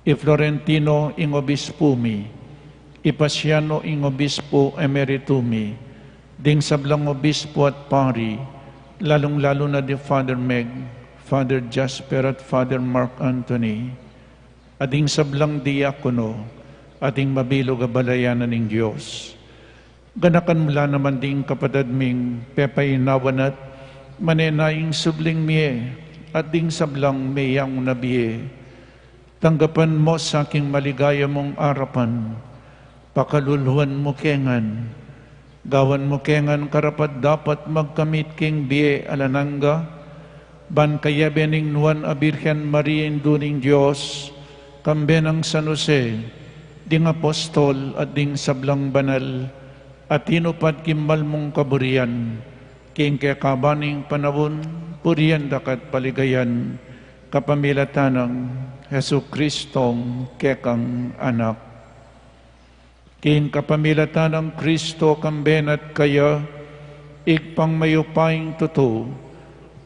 i Florentino ing Obispu mi, i Pasiano ing Obispu Emeritu mi, ding sablang Obispu at Pari, lalung-lalu na di Father Meg, Father Jasper at Father Mark Anthony, at ding sablang diakono, at ding mabilug a balayan na ning Dios. Ganakan mu la naman ding kapatad ming pepainawan at manenaya ing subling mie, at ding sablang meyang na bie. Tanggapan mu sa king maligaya mung arapan. Pakaluluan mu ke ngan. Gawan mu ke ngan karapat-dapat magkamit king bie alang angga, ban kayabe ning Nuan a Birhen Maria, Indu ning Dios, kambe nang San Jose, ding apostol at ding sablang banal a tinupad king mal mung kaburian, king kekaban ning panaun, purian da ka at paligayan, kapamilatan nang Jesucristong kekang Anak. King kapamilatan nang Kristo, kambe na at kaya, Ibpang mayupayang tutu,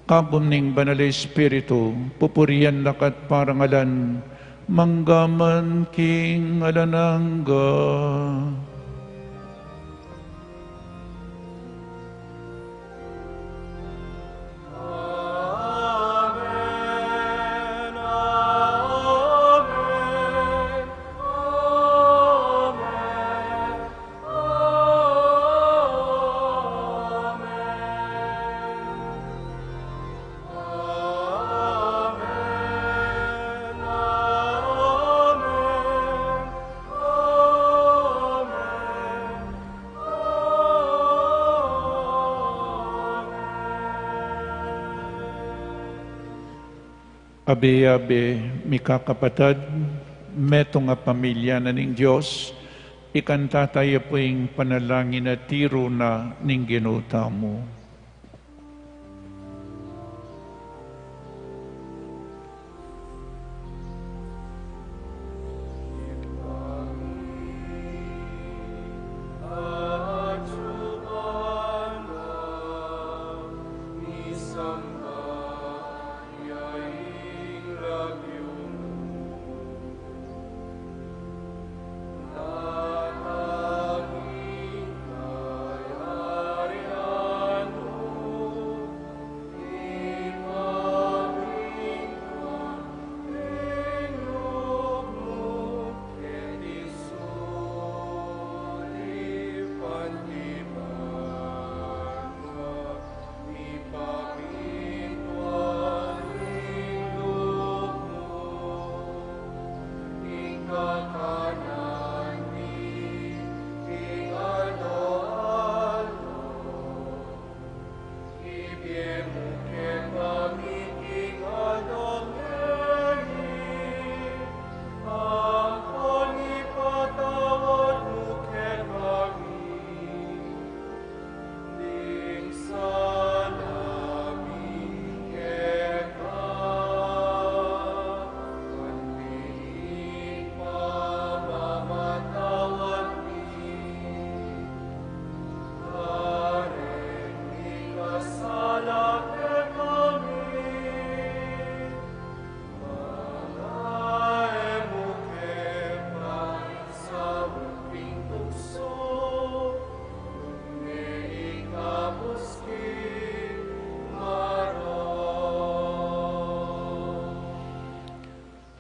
kagum ning Banal a Espiritu, pupurian da ka at parangalan, mangga man king alang angga. Amen, amen, amen, amen. Abe-abe, mikakapatad, metung a pamilya na ning Dios, ikanta taya pu ing panalangin a tiru na ning Ginu tamu.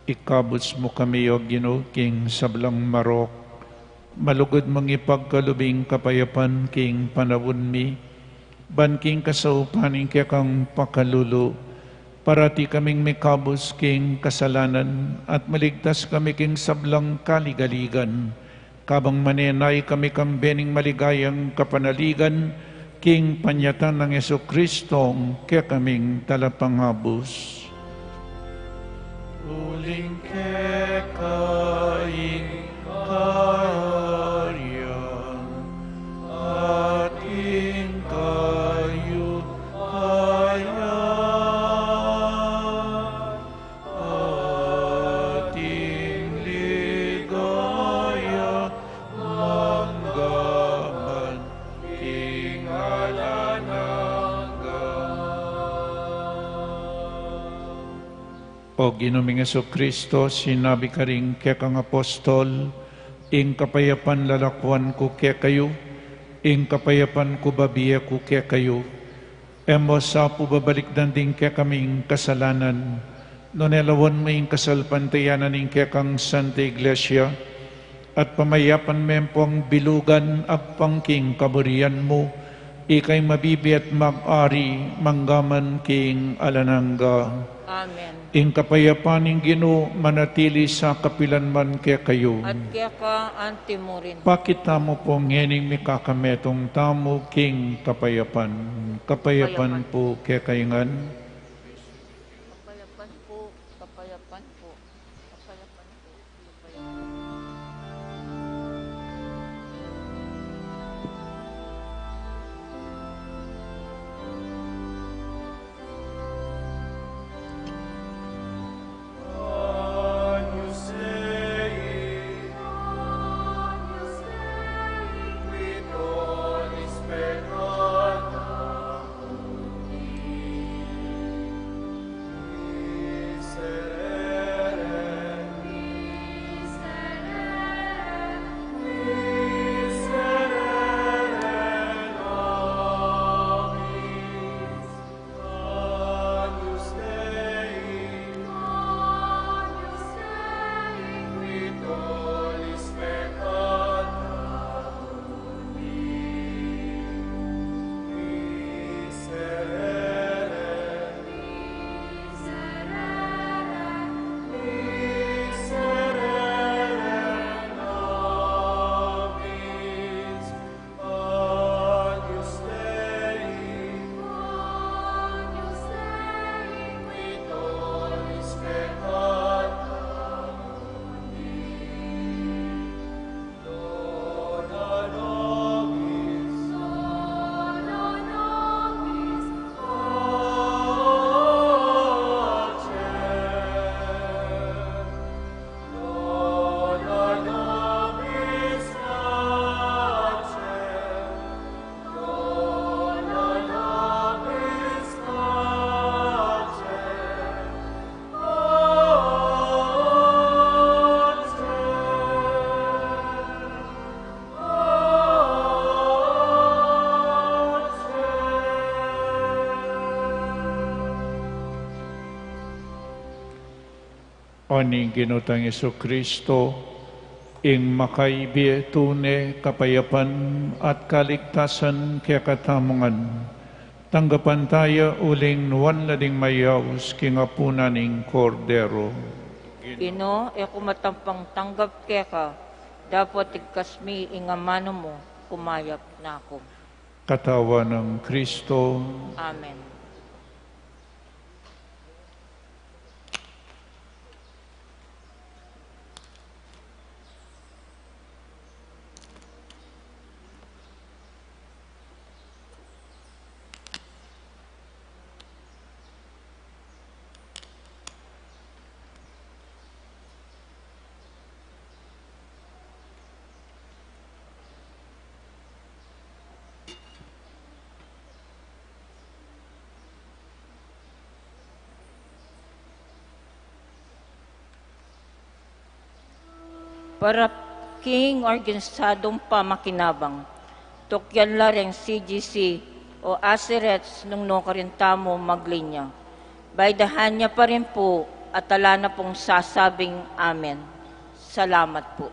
Ikabus mu kami, O Ginu, king sablang marok. Malugud mung ipagkalub ing kapayapan king panaun mi, ban king kasaupan ning kekang pakalulu, parati kaming mikabus king kasalanan at maligtas kami king sablang kaligaligan. Kabang manenaya kami kang bening maligayang kapanaligan, king panyatang nang Jesucristo, kekaming talapangabus. Uling keka ing kayarian, at ing kayarian, at ing ligaya mangga man king alang angga. O Ginu ming Jesucristo, sinabi karing kekang apostol, ing kapayapan lalakuan ku kekayu, ing kapayapan ku babie ku kekayu. E mu sa pu babalikdan ding kekaming kasalanan, nune lawan mu ing kasalpantayanan ning kekang Santa Iglesia, at pamayapan me pu ing bilugan agpang king kaburian mu, ika ing mabibie at mag-ari mangga man king alang angga. Amen. Ing kapayapan ning Ginu manatili sa kapilan man kekayu. At keka anti mu rin. Pakit tamu pu ngening mikakametung tamu king kapayapan. Kapayapan pu kekayu ngan. Kapayapan pu, kapayapan pu, kapayapan pu. O ning Ginu tang Jesucristo, ing makaibie tune kapayapan at kaligtasan kekatamu ngan, tanggapan taya uling nuan la ding mayaus king apunan ning Kordero. Ginu, e ku matampang tanggap keka, dapot igkas mi ing amanu mu, kumayap na ku. Katawan nang Kristo. Amen. Para king organisadong pamakinabang, tukyan la reng C G C o Acerets nung nu karin tamu maglinya. Baydahan ya pa rin pu At ala na pong sasabing amen. Salamat po.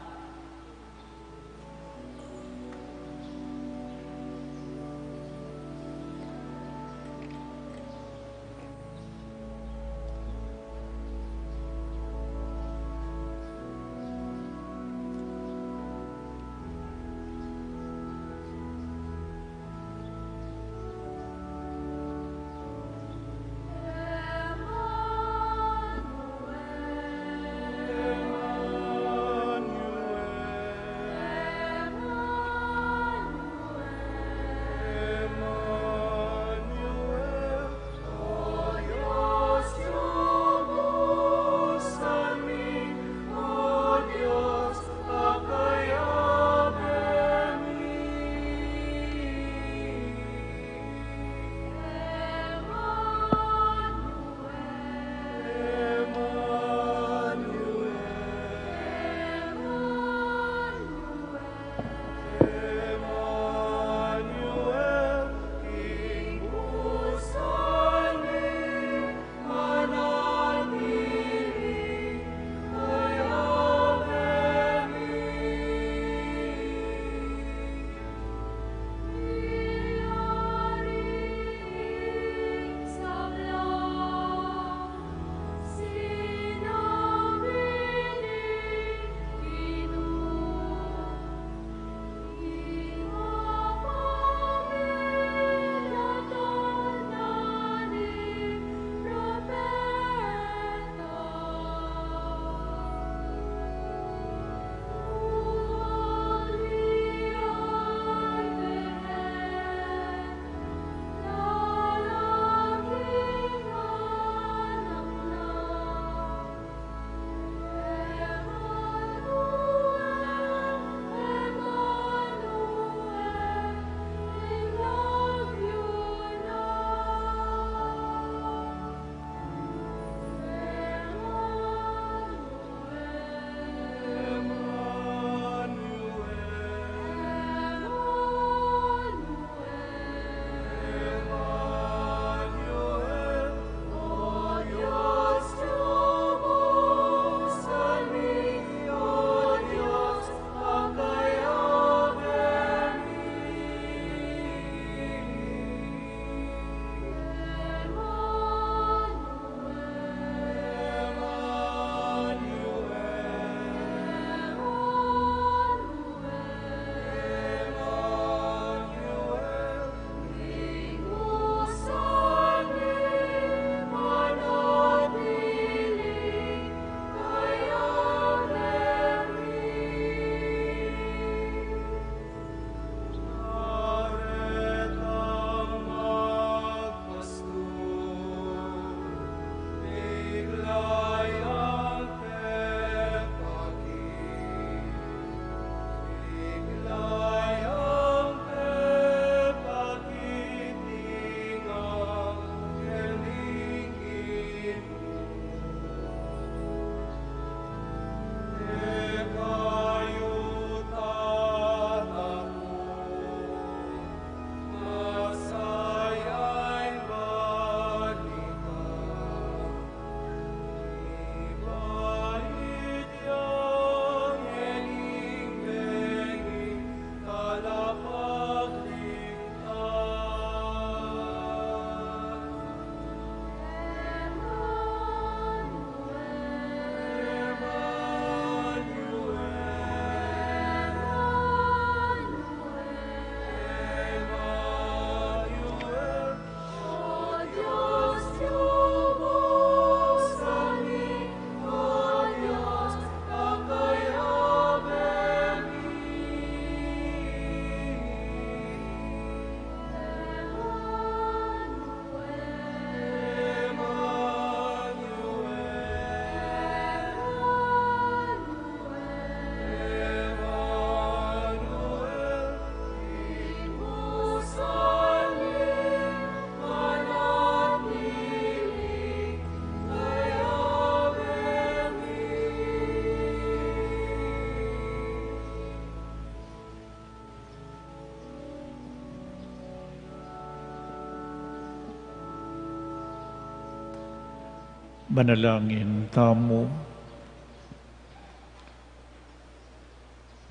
Manalangin tamu.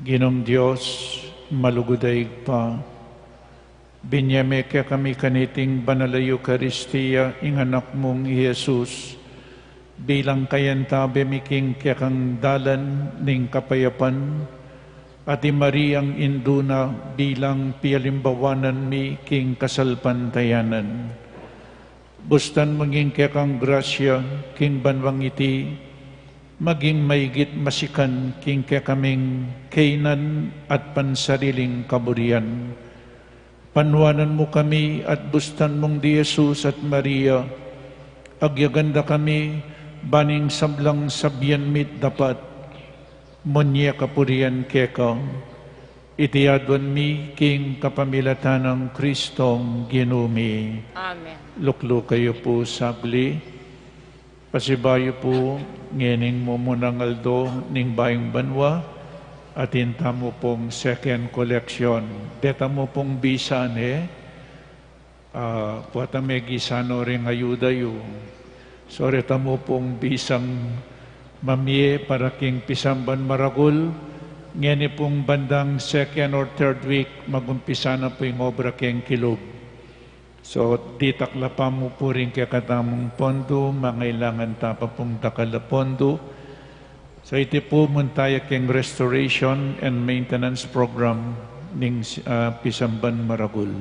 Ginung Dios, malugud a Ibpa, binie me kekami kaniting banal a Eukaristia ing Anak mung i Jesus, bilang kayantabe mi king kekang dalan ning kapayapan, at i Mariang indu na bilang pialimbawanan mi king kasalpantayanan. Bustan mung ing kekang grasya king banwang iti, maging maigit masikan king kekaming kainan at pansariling kaburian. Panuanan mu kami at bustan mung di Jesus at Maria, agyagan da kami, ban ing sablang sabian mi't dapat, munie kapurian keka. Iti aduan mi king kapamilatan nang Kristong Ginu mi. Amen. Lukluk kayu pu saglit. Pasibayu pu, ngening mumunang aldo ning bayung banua, atin tamu pung second collection. Deta mu pung bisa ne, ah, pota megisan no ring ayuda yu. So reta mu pung bisang mamie para king pisamban maragul, ngeni pung bandang second or third week, magumpisa na pu ing obra king kilub. So, ditak la pa mu pu ring kekatamung pondu, mangailangan ta pa pung dakal a pondu. So, iti pu munta ya king restoration and maintenance program ning, ah, pisamban maragul.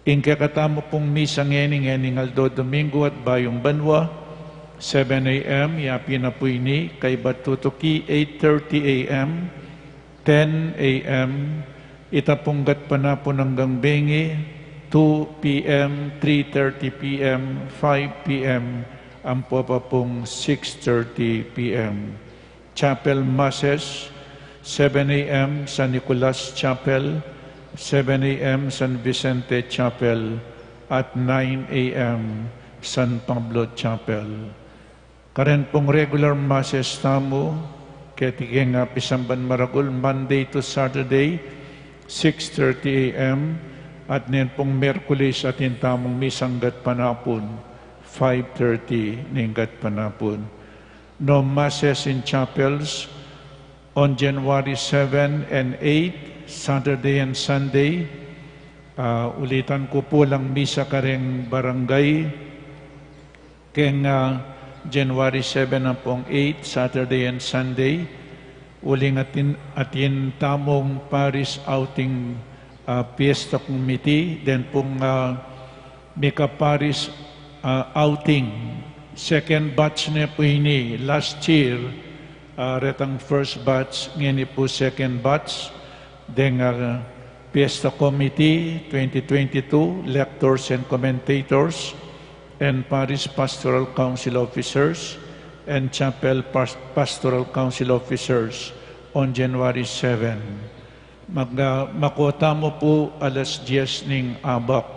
Ing kekatamu pung misa ngeni, ngening aldo Domingo at bayung banua, seven A M, yapin na pu ini, kaybat tutuki eight thirty A M, ten A M, ita pung gatpanapun anggang bengi, two P M, three thirty P M, five P M, ampo pa pung six thirty P M. Chapel Masses, seven A M San Nicolas Chapel, seven A M San Vicente Chapel, at nine A M San Pablo Chapel. Karen pung regular Masses tamu, keti keng, ah, pisamban maragul, Monday to Saturday, six thirty A M, at nen pung Miyerkules atin tamung misang gatpanapun, five thirty ning gatpanapun. No Masses in chapels on January seven and eight, Saturday and Sunday. Ah, ulitan ku pu, alang misa kareng barangay keng, ah, January seven ampong eight, Saturday and Sunday. Uling atin, atin tamung parish outing, ah, fiesta committee, then pung, ah, mika parish, ah, outing. Second batch ne pu ini, last year, ah, retang first batch, ngeni pu second batch, deng, ah, Fiesta Committee twenty twenty-two, lectors and commentators, and Parish Pastoral Council officers, and Chapel Pas-, Pastoral Council officers on January seven. Mag-, ah, makota mu pu alas dies ning abak.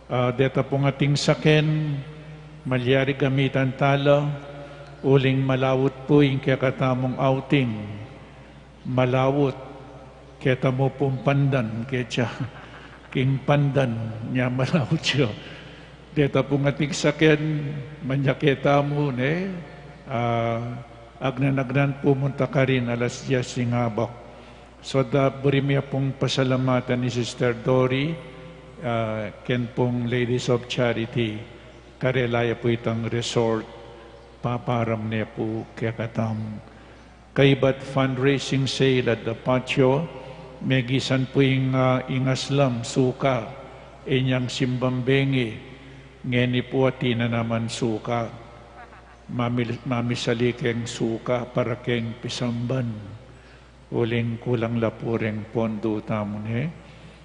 Ah, deta pung ating saken, malyari gamitan tala, uling malawut pu ing kekatamung outing. Malawut, keta mu pung pandan, ketsa, king pandan, nya malawut ya. Deta pung ating saken, manyake tamu, ne, ah, agnan-agnan pu munta karin, alas dies ing abak. So da, buri mi pung pasalamatan i Sister Dory, ah, ken pung Ladies of Charity, karela ya pu itang resort, paparam ne pu kekatamu. Kaybat fundraising sale at the patio, megisan pu ing, ah, ing aslam, suka, inyang simbang bengi, ngeni pu atin na naman suka. Mamil-, mamisali keng suka para keng pisamban. Uling kulang la pu reng pondu tamu ne.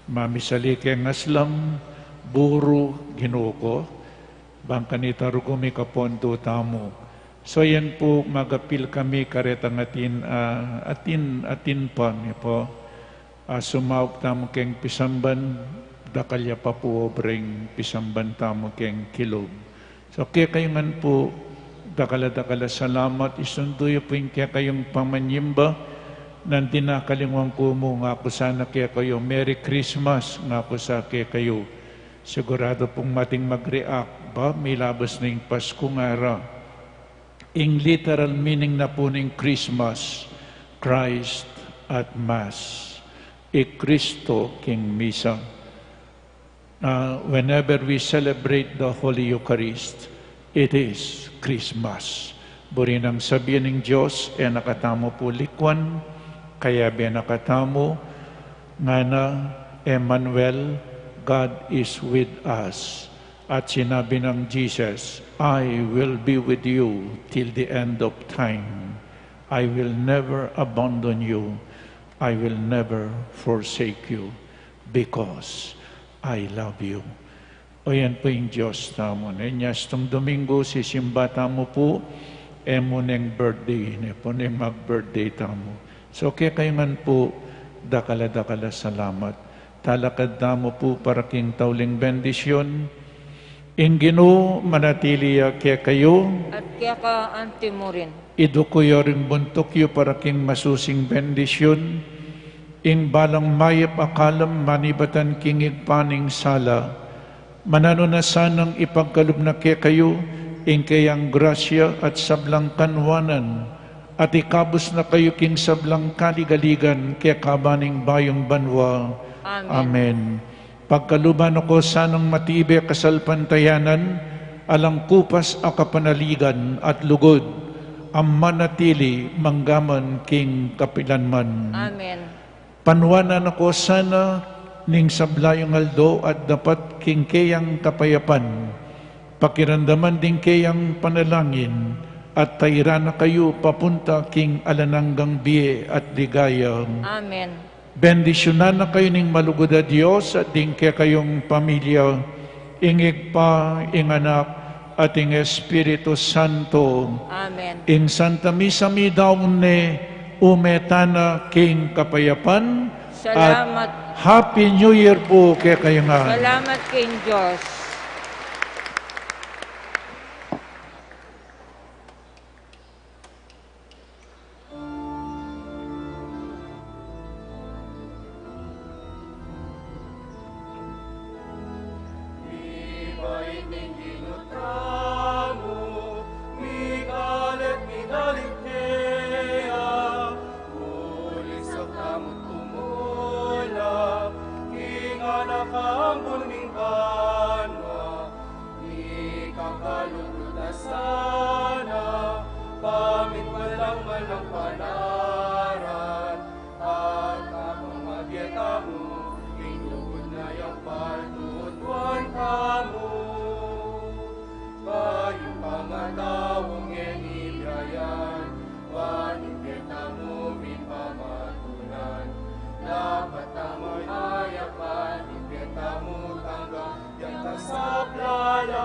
Mamisali keng aslam, buru, Ginu ku, bang kanita rugu mika pondu tamu. So yan pu, magapil kami karetang atin, ah, atin, atin pa mi pu. Ah, sumaup tamu keng pisamban, dakal ya pa pu obra ing pisamban tamu keng kilub. So kekayu ngan pu, dakal a dakal a salamat, isundu yu pu ing kekayung pamanyimba, nandin akalingwan ku mu, ngaku sana kekayu, Merry Christmas, ngaku sa kekayu. Siguradu pung mating mag-react, ba, milabas na ing Pasku ngara. Ing literal meaning na pu ning Christmas, Christ at Mass. I Kristo king misa. Ah, whenever we celebrate the Holy Eucharist, it is Christmas. Buri nang sabian ning Dios, e na katamu pu likwan, kayabe na katamu, ngana, Emmanuel, God is with us. At sinabi ng Jesus, "I will be with you till the end of time. I will never abandon you. I will never forsake you, because I love you." O yan pu ing Dios tamu. Ne, inyastung Domingo, sisimba tamu pu, e mu neng birthday, ne pu neng mag-birthday tamu. So, kekayu ngan pu, dakal a dakal a salamat. Talakad tamu pu para king tauling bendisyun. Ing Ginu manatili ya kekayu. At keka anti mu rin. Iduku yu ring buntuk yu para king masusing bendisyun. Ing balang mayap a kalam manibatan king Ibpa ning sala. Mananu na sanang ipagkalub na kekayu ing keyang grasya at sablang kanwanan, at ikabus na kayu king sablang kaligaligan kekaban ning bayung banua. Amen. Amen. Pagkaluban na ko sanang matibe kasalpantayanan, alang kupas a kapanaligan at lugud, a manatili manggaman king kapilanman. Amen. Panwanan na ko sana ning sabla yung aldo at dapat king keyang kapayapan, pakiramdaman ding keyang panalangin, at tairan na kayu papunta king alang anggang bie at ligaya. Amen. Bendisyunan na kayu ning malugud a Dios at ding kekayung pamilya, ing Ibpa, ing Anak, at ing Espiritu Santo. Amen. Ing Santa Misa midaun ne, ume tana king kapayapan. Salamat. At Happy New Year pu kekayu ngan. Salamat king Dios. Mibait ing Ginu tamu, migalit, midalit keya, uling saktamu tumula king alang angga ning banua. Mikakalugud na sana, pamit walang malang panaran, at apang mabie tamu, ing lugud na yang patutuan tamu. Kayung pangataung e nibiayan, ban ing bie tamu mipamatunan, dapat tamu ayapan, ing bie tamu tanggang, yang kasaplalan.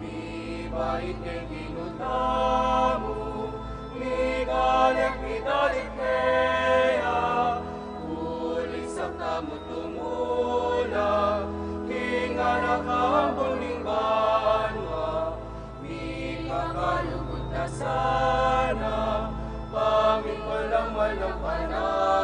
Mibait ing Ginu tamu, migalit, midalit keya, uling saktamu tumula king alang angga ning banua. Mikakalugud na sana, pamit walang malang panaran,